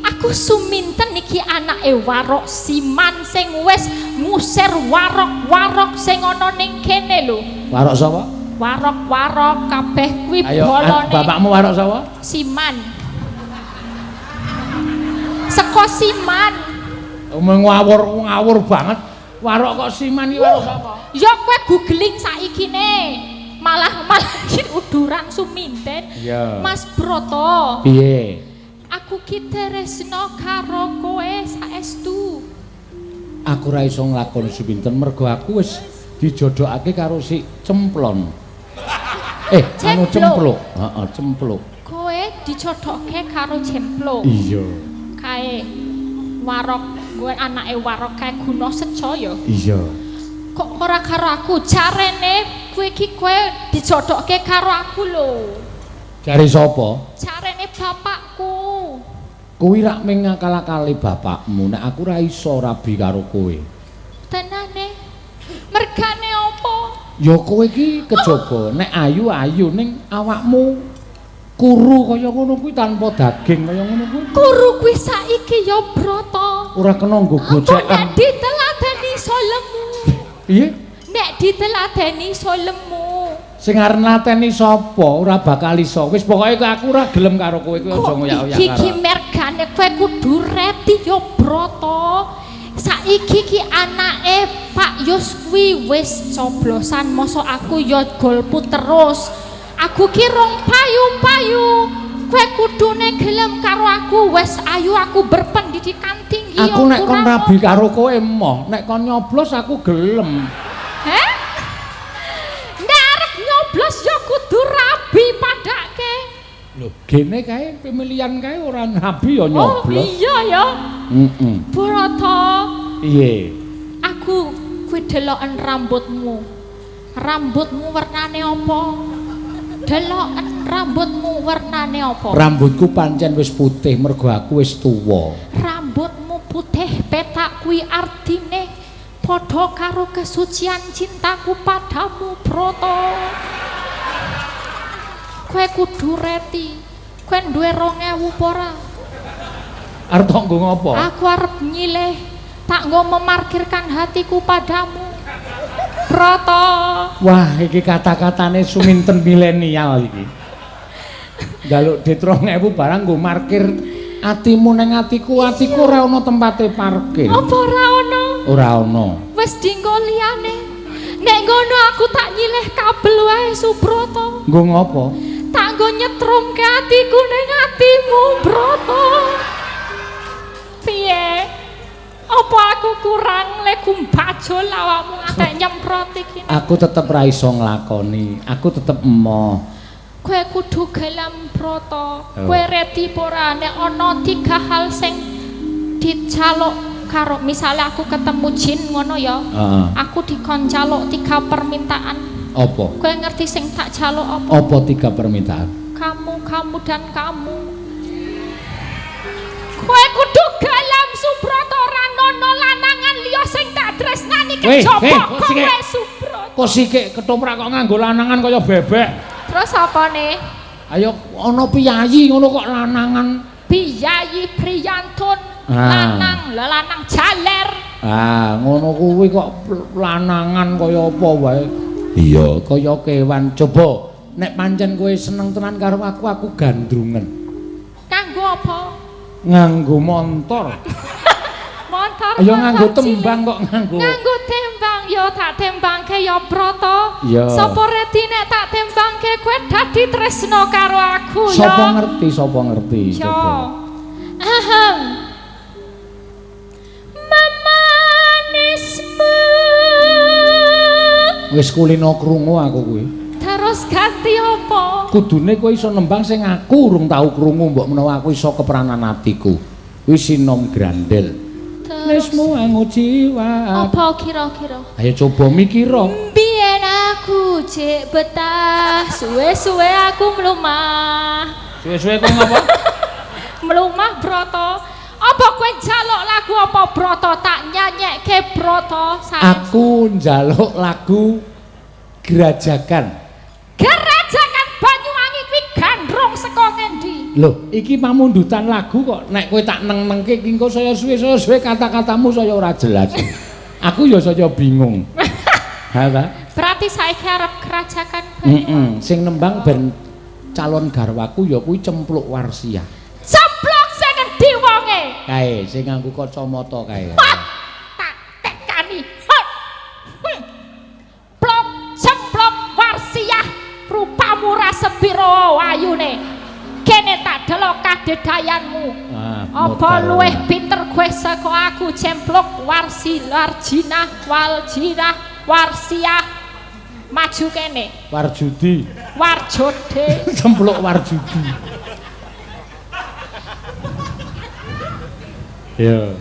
aku Suminten iki anake Warok Siman sing wis ngusir warok-warok sing ana ning kene lho. Warok sapa? Warok-warok kabeh kuwi bolone. Bapakmu warok sapa? Siman. Seko Siman. Ngawur-ngawur banget. Warok kok Siman iki warok sapa? Ya kowe googling saiki ne. Malah iki uduran Suminten. Iya. Mas Broto. Piye? Aku ki tresno karo kowe saestu. Aku ora iso nglakoni Suminten mergo aku wis dijodhokake karo si Cemplon. Anu Cempluk. Heeh, Cempluk. Kowe dijodhokke karo Cempluk. Iya. Kae warok, kowe anake warok kae Guna Secaya. Iya. Kok ora karo aku? Jarene kowe iki kowe dijodhokke karo aku lho. Jare sapa? Jarene bapakku. Kuwi rak mung ngakal-akali bapakmu, nek aku ora iso rabi karo kowe. Tenane. Mergane apa? Ya kowe iki kejaba, nek ayu-ayu ning awakmu kuru kaya ngono kuwi tanpa daging kaya ngono kuwi. Kuru kuwi saiki ya Brata. Ora kena nggo gocekan. Nek diteladeni iso lemu. Piye? Nek diteladeni iso lemu. Sing arep nglateni sapa ora bakal iso. Wis pokoke aku ora gelem karo kowe kuwi aja ngoyak-oyak karo. Iki mergane kowe kudu reti ya Brata. Saiki ki anake Pak Yus kuwi wis coblosan, mosok aku ya golput terus. Aku ki rong payu-payu. Kowe kudune gelem karo aku, wis ayu aku berpendidikan tinggi. Aku nek kon rabi karo kowe emoh, nek kon nyoblos aku gelem. Heh? Nyoblos ya kudu rabi padake. Lho, gene kae pemilihan kae ora rabi ya nyoblos. Oh iya ya. Heeh. Brata. Piye? Aku kuwi deloken rambutmu. Rambutmu wernane apa? Deloken rambutmu wernane apa? Rambutku pancen wis putih mergo aku wis tuwa. Rambutmu putih petak kuwi artine padha karo kesucian cintaku padamu, Brata. Kowe kudu reti. Kowe duwe 2000 apa ora? Arep tok nggo ngopo? Aku arep nyileh, tak nggo memarkirkan hatiku padamu. Brata. Wah, iki kata-katane Suminten milenial iki. Njaluk dit 2000 barang nggo markir atimu nang atiku, atiku ora ana tempate parkir. Apa ora ana? Ora ana. Wis dinggo liyane. Nek ngono aku tak nyileh kabel wae Subrata. Nggo ngopo? Tak nggo nyetrumke atiku ning atimu, Brata. Piye? Apa aku kurang lek kumbajul awakmu ngantek nyemprot iki? Aku tetep ra iso nglakoni. Aku tetep emoh. Kowe kudu gelem, Brata. Kowe reti apa ora nek ana 3 hal sing dijaluk karo misalnya aku ketemu jin ngono ya. Aku dikon jaluk 3 permintaan. Apa? Kowe ngerti sing tak jaluk apa? Apa 3 permintaan? Kamu, kamu dan kamu. Kowe kudu galam Subroto ora nono lanangan liya sing tak tresnani kejaba kowe Subroto. Kok sikik ketoprak kok nganggo lanangan kaya bebek. Terus apane? Ayo ana piyayi ngono kok lanangan. Piyayi priyantun lanang, lah lanang jaler. Ah, ngono kuwi kok lanangan kaya apa wae. Iya, kaya kewan. Coba nek pancen kowe seneng tenan karo aku, aku gandrungen. Kanggo apa? Nganggo montor. Montor. Ayo nganggo tembang kok nganggo. Nganggo tembang ya tak tembangke ya Broto. Sapa redi nek tak tembangke kowe dadi tresno karo aku ya. Sapa ngerti, sapa ngerti. Coba. Ahem. Memanismu. Wis kulino krungu aku kuwi. Terus ganti apa? Kudune kowe iso nembang sing aku urung tau krungu, mbok menawa aku iso kepranan atiku. Kuwi Sinom Grandel. Lesmu angu jiwa. Apa kira-kira? Ayo coba mikira. Biyen aku jek betah, suwe-suwe aku mlumah. Suwe-suwe kowe ngapa? Mlumah Broto. Apa kowe njaluk lagu apa Broto tak nyanyekke Broto? Aku njaluk lagu Grajagan. Grajagan Banyuwangi kuwi gandrung saka ngendi? Lho, iki pamundutan lagu kok nek kowe tak neng-nengke iki engko saya suwe-suwe kata-katamu saya ora jelas. Aku ya saya bingung. Ha ta? Berarti saiki arep Grajagan Banyuwangi. Heeh, sing nembang ben calon garwaku ya kuwi Cempluk Warsiah. Cempluk sing endi wonge? Kae sing nganggo kacamata kae. Tak tekani. Plok Cempluk Warsiah rupamu ra sepiro ayune. Kene tak delok kadedayanmu. Apa luwih pinter kowe saka aku Cempluk Warsi Warjinah Waljinah Warsiah. Maju kene. Warjudi. Warjode. Cempluk Warjudi. Ya.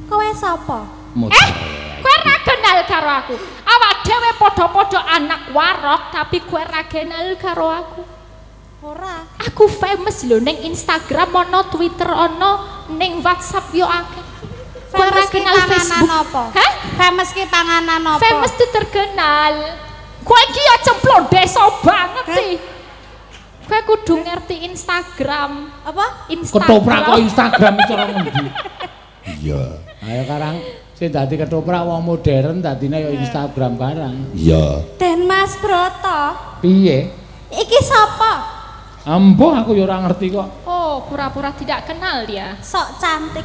Kowe sapa? Kowe ra kenal karo aku. Awak dhewe padha-padha anak warok tapi kowe ra kenal karo aku. Ora. Aku famous lho ning Instagram ana, Twitter ana, ning WhatsApp yo akeh. Kowe ra kenal Facebook apa? Hah? Famous ki panganan apa? Famous itu terkenal. Kowe iki ya cemplon desa banget sih. Kowe kudu ngerti Instagram. Apa? Instagram. Ketoprak kok Instagram cara ngendi? Iya. Ayo karang sing dadi ketoprak wong modern dadine ya Instagram barang. Iya. Den Mas Broto. Piye? Iki sapa? Ambuh aku ya ora ngerti kok. Oh, pura-pura tidak kenal dia. Sok cantik.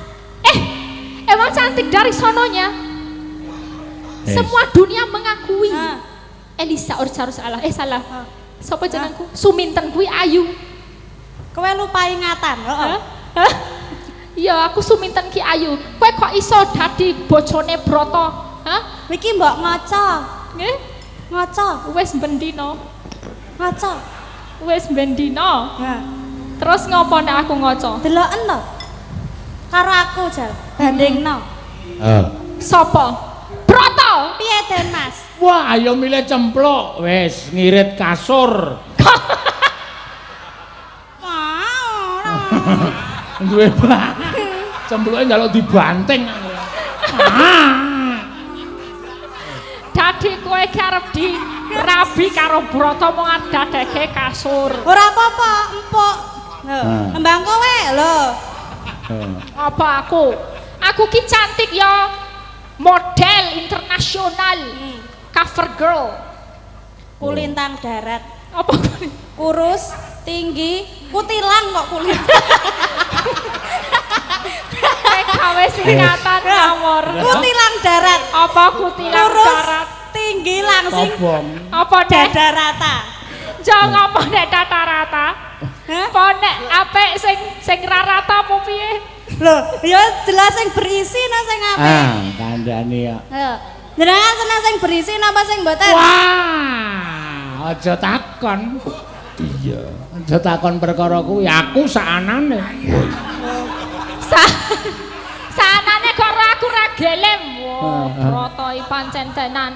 Emang cantik dari sononya. Semua dunia mengakui. Elisa Orcarus salah. Salah. Sapa jenengku? Suminten kuwi ayu. Kowe lupa ingatan, heeh. Iya, aku Suminten ki ayu. Kowe kok iso dadi bojone Broto? Hah? Iki mbok ngaca. Nggih? Ngaca. Wis bendina. Ngaca. Wis bendina. Ha. Terus ngopo nek aku ngaca? Deloken to. Karo aku jal, bandingno. Heeh. Sapa? Broto. Piye Den Mas? Wah, ayo milih cempluk. Wis ngirit kasur. Wah, ora. Duwe cempluke njaluk dibanting. Dadi kowe ki arep dirabi karo Broto mung dadeke kasur. Ora apa-apa, empuk. Lho, nembang kowe lho. Apa aku? Aku ki cantik ya. Model internasional. Cover girl. Kulintang darat. Apa kurus, tinggi, kutilang kok kulintang. PKW singkatan ngawur. Kutilang darat. Apa kutilang kurus, darat? Tinggi langsing. Apa nek dada rata? Jangan apa nek dada rata? Apa nek apik sing sing ra rata apa piye? Lho, ya jelas sing berisi nah sing apik. Ah, kandhane ya. Heeh. Jenengan seneng sing berisi napa sing mboten? Wah, aja takon. Iya. Aja takon perkara kuwi, aku saanane. Sanane kok aku ra gelem. Wah, brotoi pancen tenan.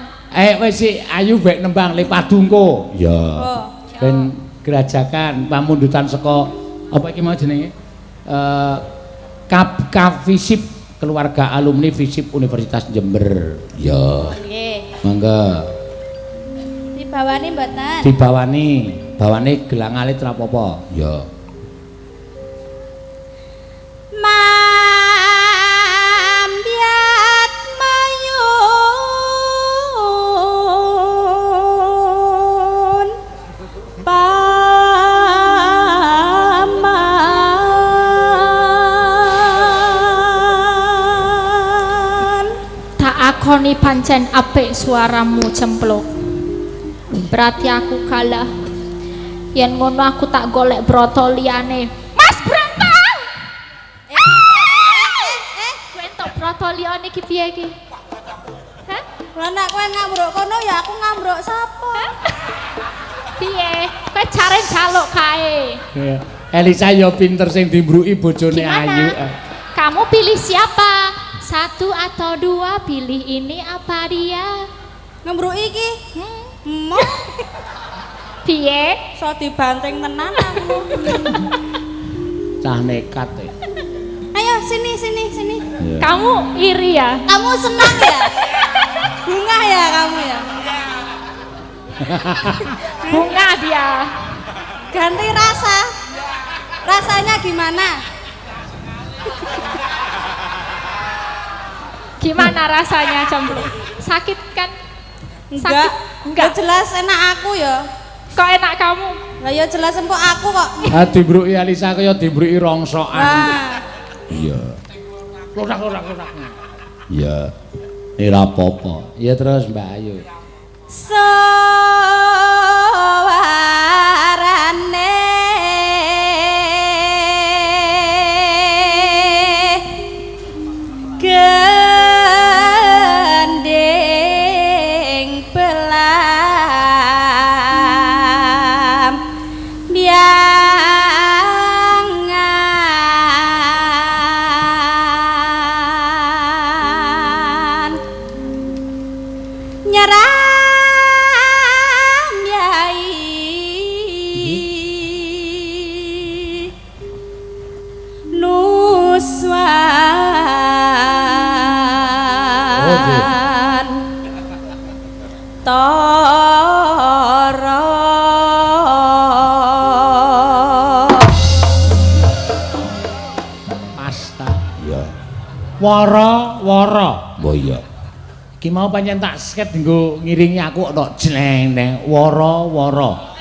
Wis sik ayu bek nembang le padungko. Ya. Oh. Ben gerajakan pamundutan saka apa iki mau jenenge? Kafisip keluarga alumni FISIP Universitas Jember. Ya. Nggih. Mangga. Dibawani mboten? Dibawani, bawane gelang alit ra apa-apa. Ya. Mambiat mayun paman. Tak akoni pancen apik suaramu cempluk. Berarti aku kalah. Yen ngono aku tak golek broto liyane. Mas Broto! Kowe entuk broto liyane iki piye iki? Hah? Lah nek kowe ngambruk kono ya aku ngambruk sapa? Piye? Kowe jare njaluk kae. Elisa ya pinter sing dimbruki bojone Gimana? Ayu. Kamu pilih siapa? Satu atau dua? Pilih ini apa dia? Ngembruki iki? Emoh. Piye? So dibanting tenan aku. Cah nekat e. Ayo sini sini sini. Ya. Kamu iri ya? Kamu senang ya? Bunga ya kamu ya? Bunga dia. Ganti rasa. Rasanya gimana? Gimana rasanya cempluk? Sakit kan? Enggak. Sakit? Enggak. Ya jelas enak aku ya. Kok enak kamu? Lah ya jelas empuk aku kok. Ah dimbruki Elisa kaya dimbruki rongsokan. Nah, Iya. Klorak klorak klorak. Iya. Ora apa-apa. Iya terus Mbak Ayu. Suarane gending belam biangan nyeram yai nuswan tara. Pasta. Iya. Wara wara. Oh iya. Iki mau pancen tak sket nggo ngiringi aku kok jleng neng wara wara.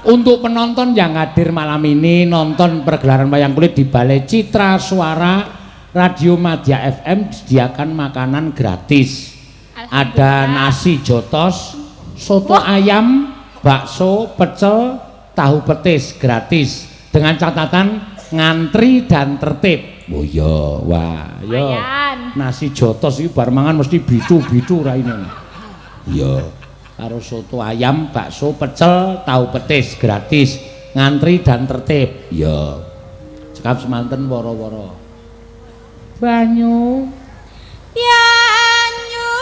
Untuk penonton yang hadir malam ini nonton pergelaran wayang kulit di Balai Citra Suara Radio Madya FM disediakan makanan gratis. Ada nasi jotos, soto ayam, bakso, pecel, tahu petis gratis dengan catatan ngantri dan tertib. Oh iya. Wah, yo. Lumayan. Nasi jotos iki bar mangan mesti bicu-bicu raine. Iya. Karo soto ayam, bakso, pecel, tahu petis gratis, ngantri dan tertib. Iya. Cekap semanten woro-woro. Banyu Banyu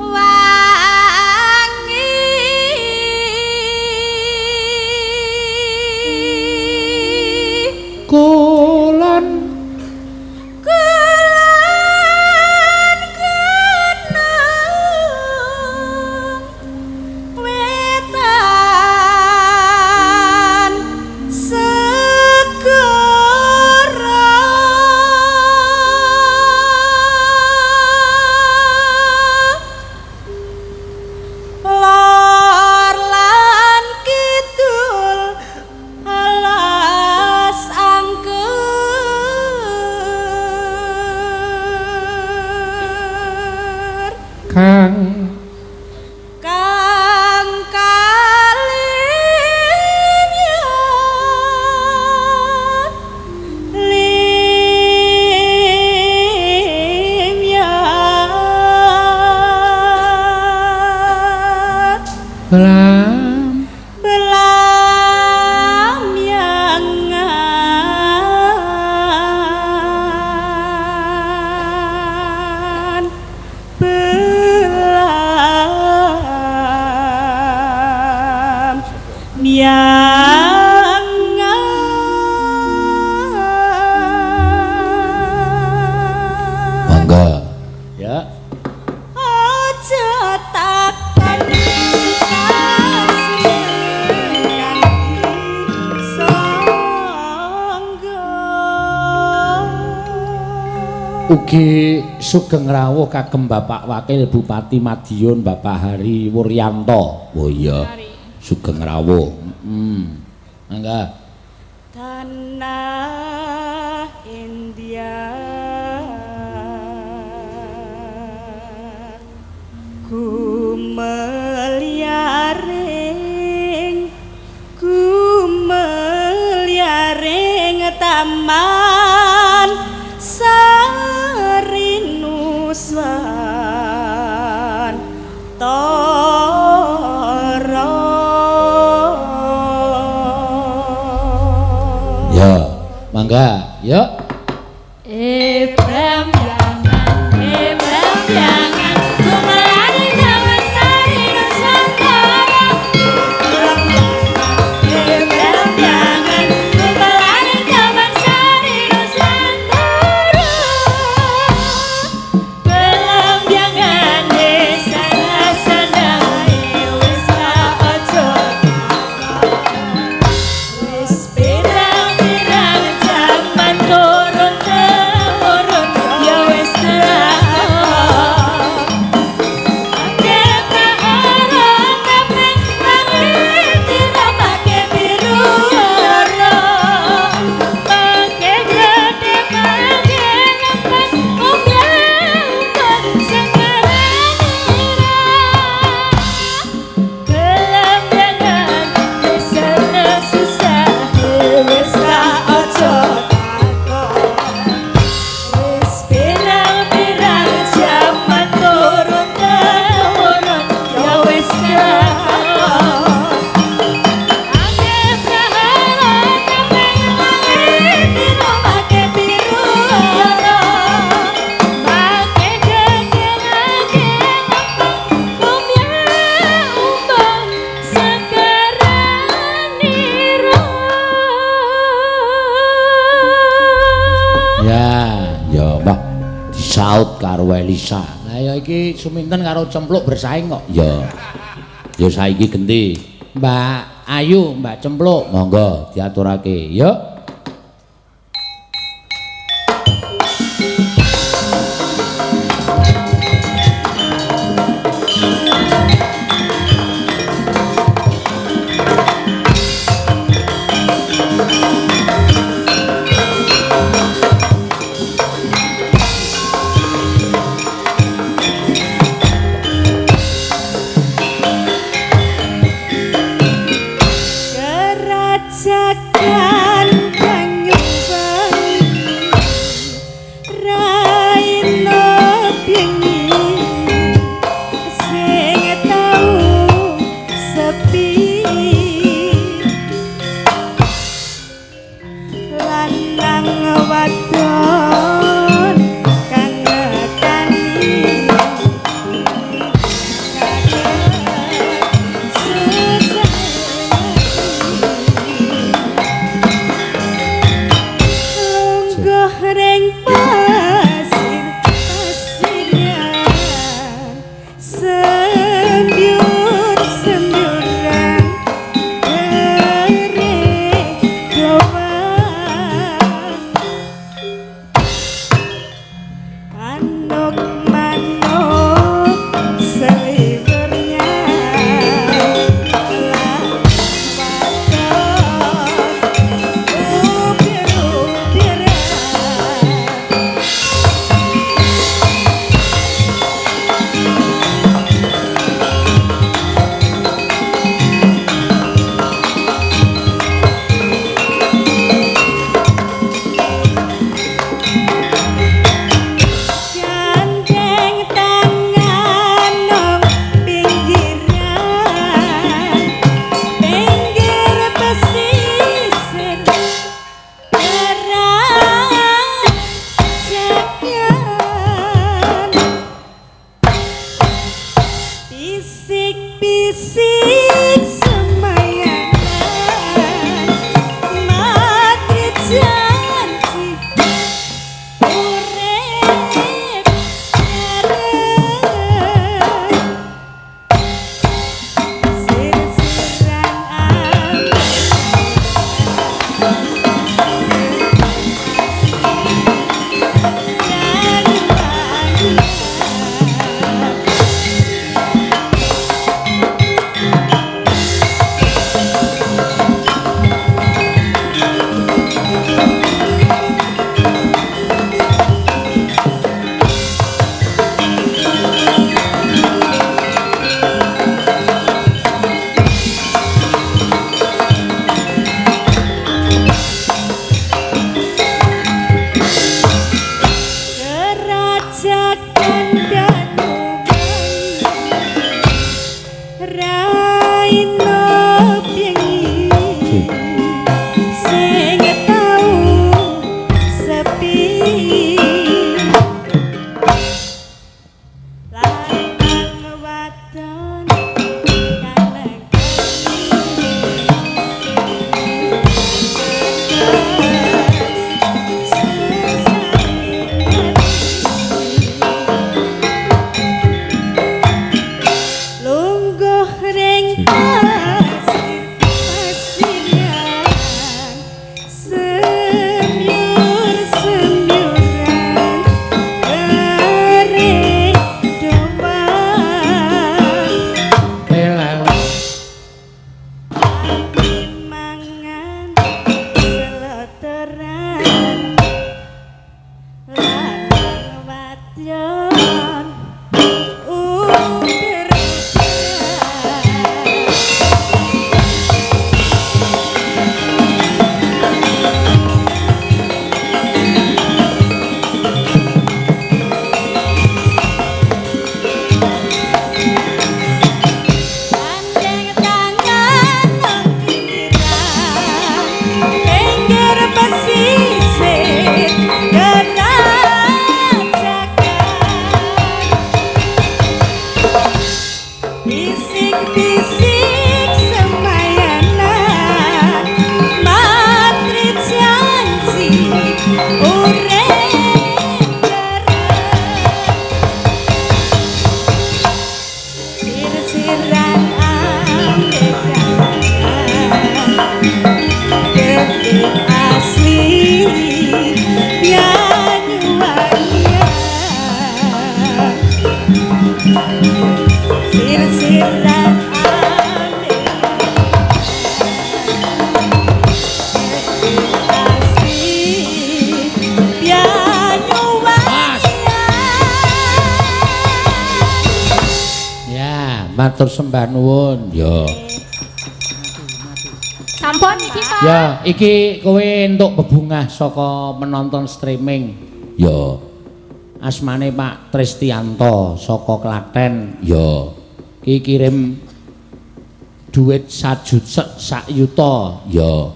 wangi kulon kulon gunung wetan segara. Ugi sugeng rawuh kagem Bapak Wakil Bupati Madiun Bapak Hari Wuryanto. Oh iya. Sugeng rawuh. Heeh. Mangga. Tanah India gumelyaring gumelyaring taman sarinuswan tara. Ya, mangga, yuk. Ebram jangan gumelyaring taman sarinuswantara. Ebram jangan gumelyaring taman sarinuswantara. Belum jangan desa sandang wis aja wis pirang-pirang jaman turun temurun ya wis pirang-pirang jaman turun temurun ya wis Ya, ya, Mbah. Disaut karo Elisa. Lah ya iki Suminten karo Cempluk bersaing kok. Ya. Ya saiki genti. Mbak Ayu, Mbak Cempluk, monggo diaturake. Yuk. Kerajakan Banyuwangi raina bengi sing tau sepi lanang wadon kang nekani lungguh ring pasir pasirian sembyur sembyuran kere doa. Matur sembah nuwun. Ya. Sampun iki, Pak. Ya, iki kowe entuk bebungah saka menonton streaming. Ya. Asmane Pak Tristianto saka Klaten. Ya. Iki kirim duit sak yuta. Ya.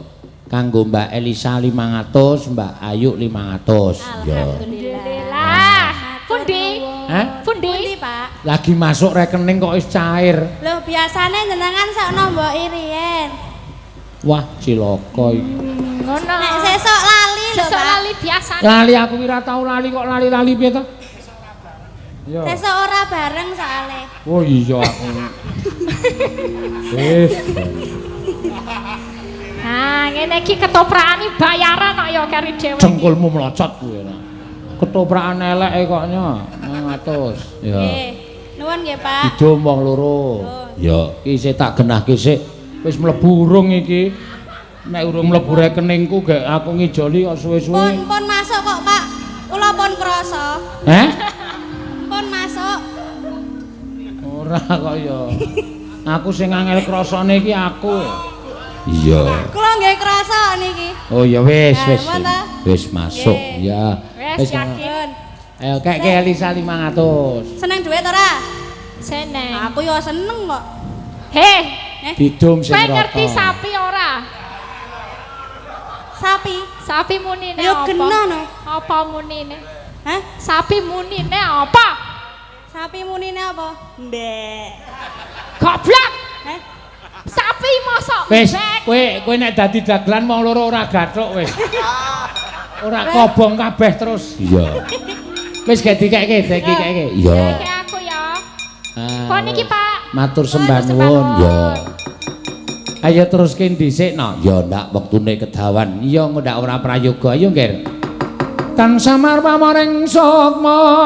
Kanggo Mbak Elisa 500, Mbak Ayu 500. Ya. Alhamdulillah. Pundi? Hah? Pundi? Pundi, Pak? Lagi masuk rekening kok wis cair. Loh, biasane jenengan sok nomboki riyen. Wah, cilaka iki. Ngono. Nek sesuk lali lho, Sesuk Pak. lali biasane. Lali aku ora tau lali kok lali-lali piye to? Ya. Sesuk ora bareng soalé. Oh iya aku. Wis. Nah, ngene iki ketoprakane bayaran kok ya kari dhewe. Cengkulmu mlocot kuwi ora. Ketoprakan eleke kok nya 500. Ya. Nggih. Nuwun nggih, Pak. Didum wong loro. Ya. Iki isih tak genahke sik. Wis mlebu urung iki. Nek urung mlebu rekeningku gek aku ngijoli kok suwe-suwe. Pun pun masuk kok, Pak. Kula pun krasa. Heh? Pun masuk. Ora kok ya. Aku sing angel krasane iki aku. Iya. Kula nggih krasa niki. Oh ya wis wis. Wis masuk. Ya. Wis yakin. Ayo kek Elisa 500. Seneng duit ora? Seneng. Aku ya seneng kok. Heh, Didum sing kowe rata. ngerti sapi ora? Sapi. Sapi munine Ya apa? genah no. Apa munine? Hah? Sapi munine apa? Sapi munine apa? Mbek. Goblok. Heh? Sapi mosok Wis, mbek. kowe nek dadi dagelan wong loro ora gathuk wis. Ora kobong kabeh terus. Iya. Wis gek dikeke, dikeke. Iya. Iki aku ya. Ah, Kon iki, Pak. Matur sembah Matur sembah nuwun. Ya. Ayo teruske dhisik no. Ya ndak wektune kedawan. Iya ndak ora prayoga. Ayo, Ngger. Tan samar pamoring sukma.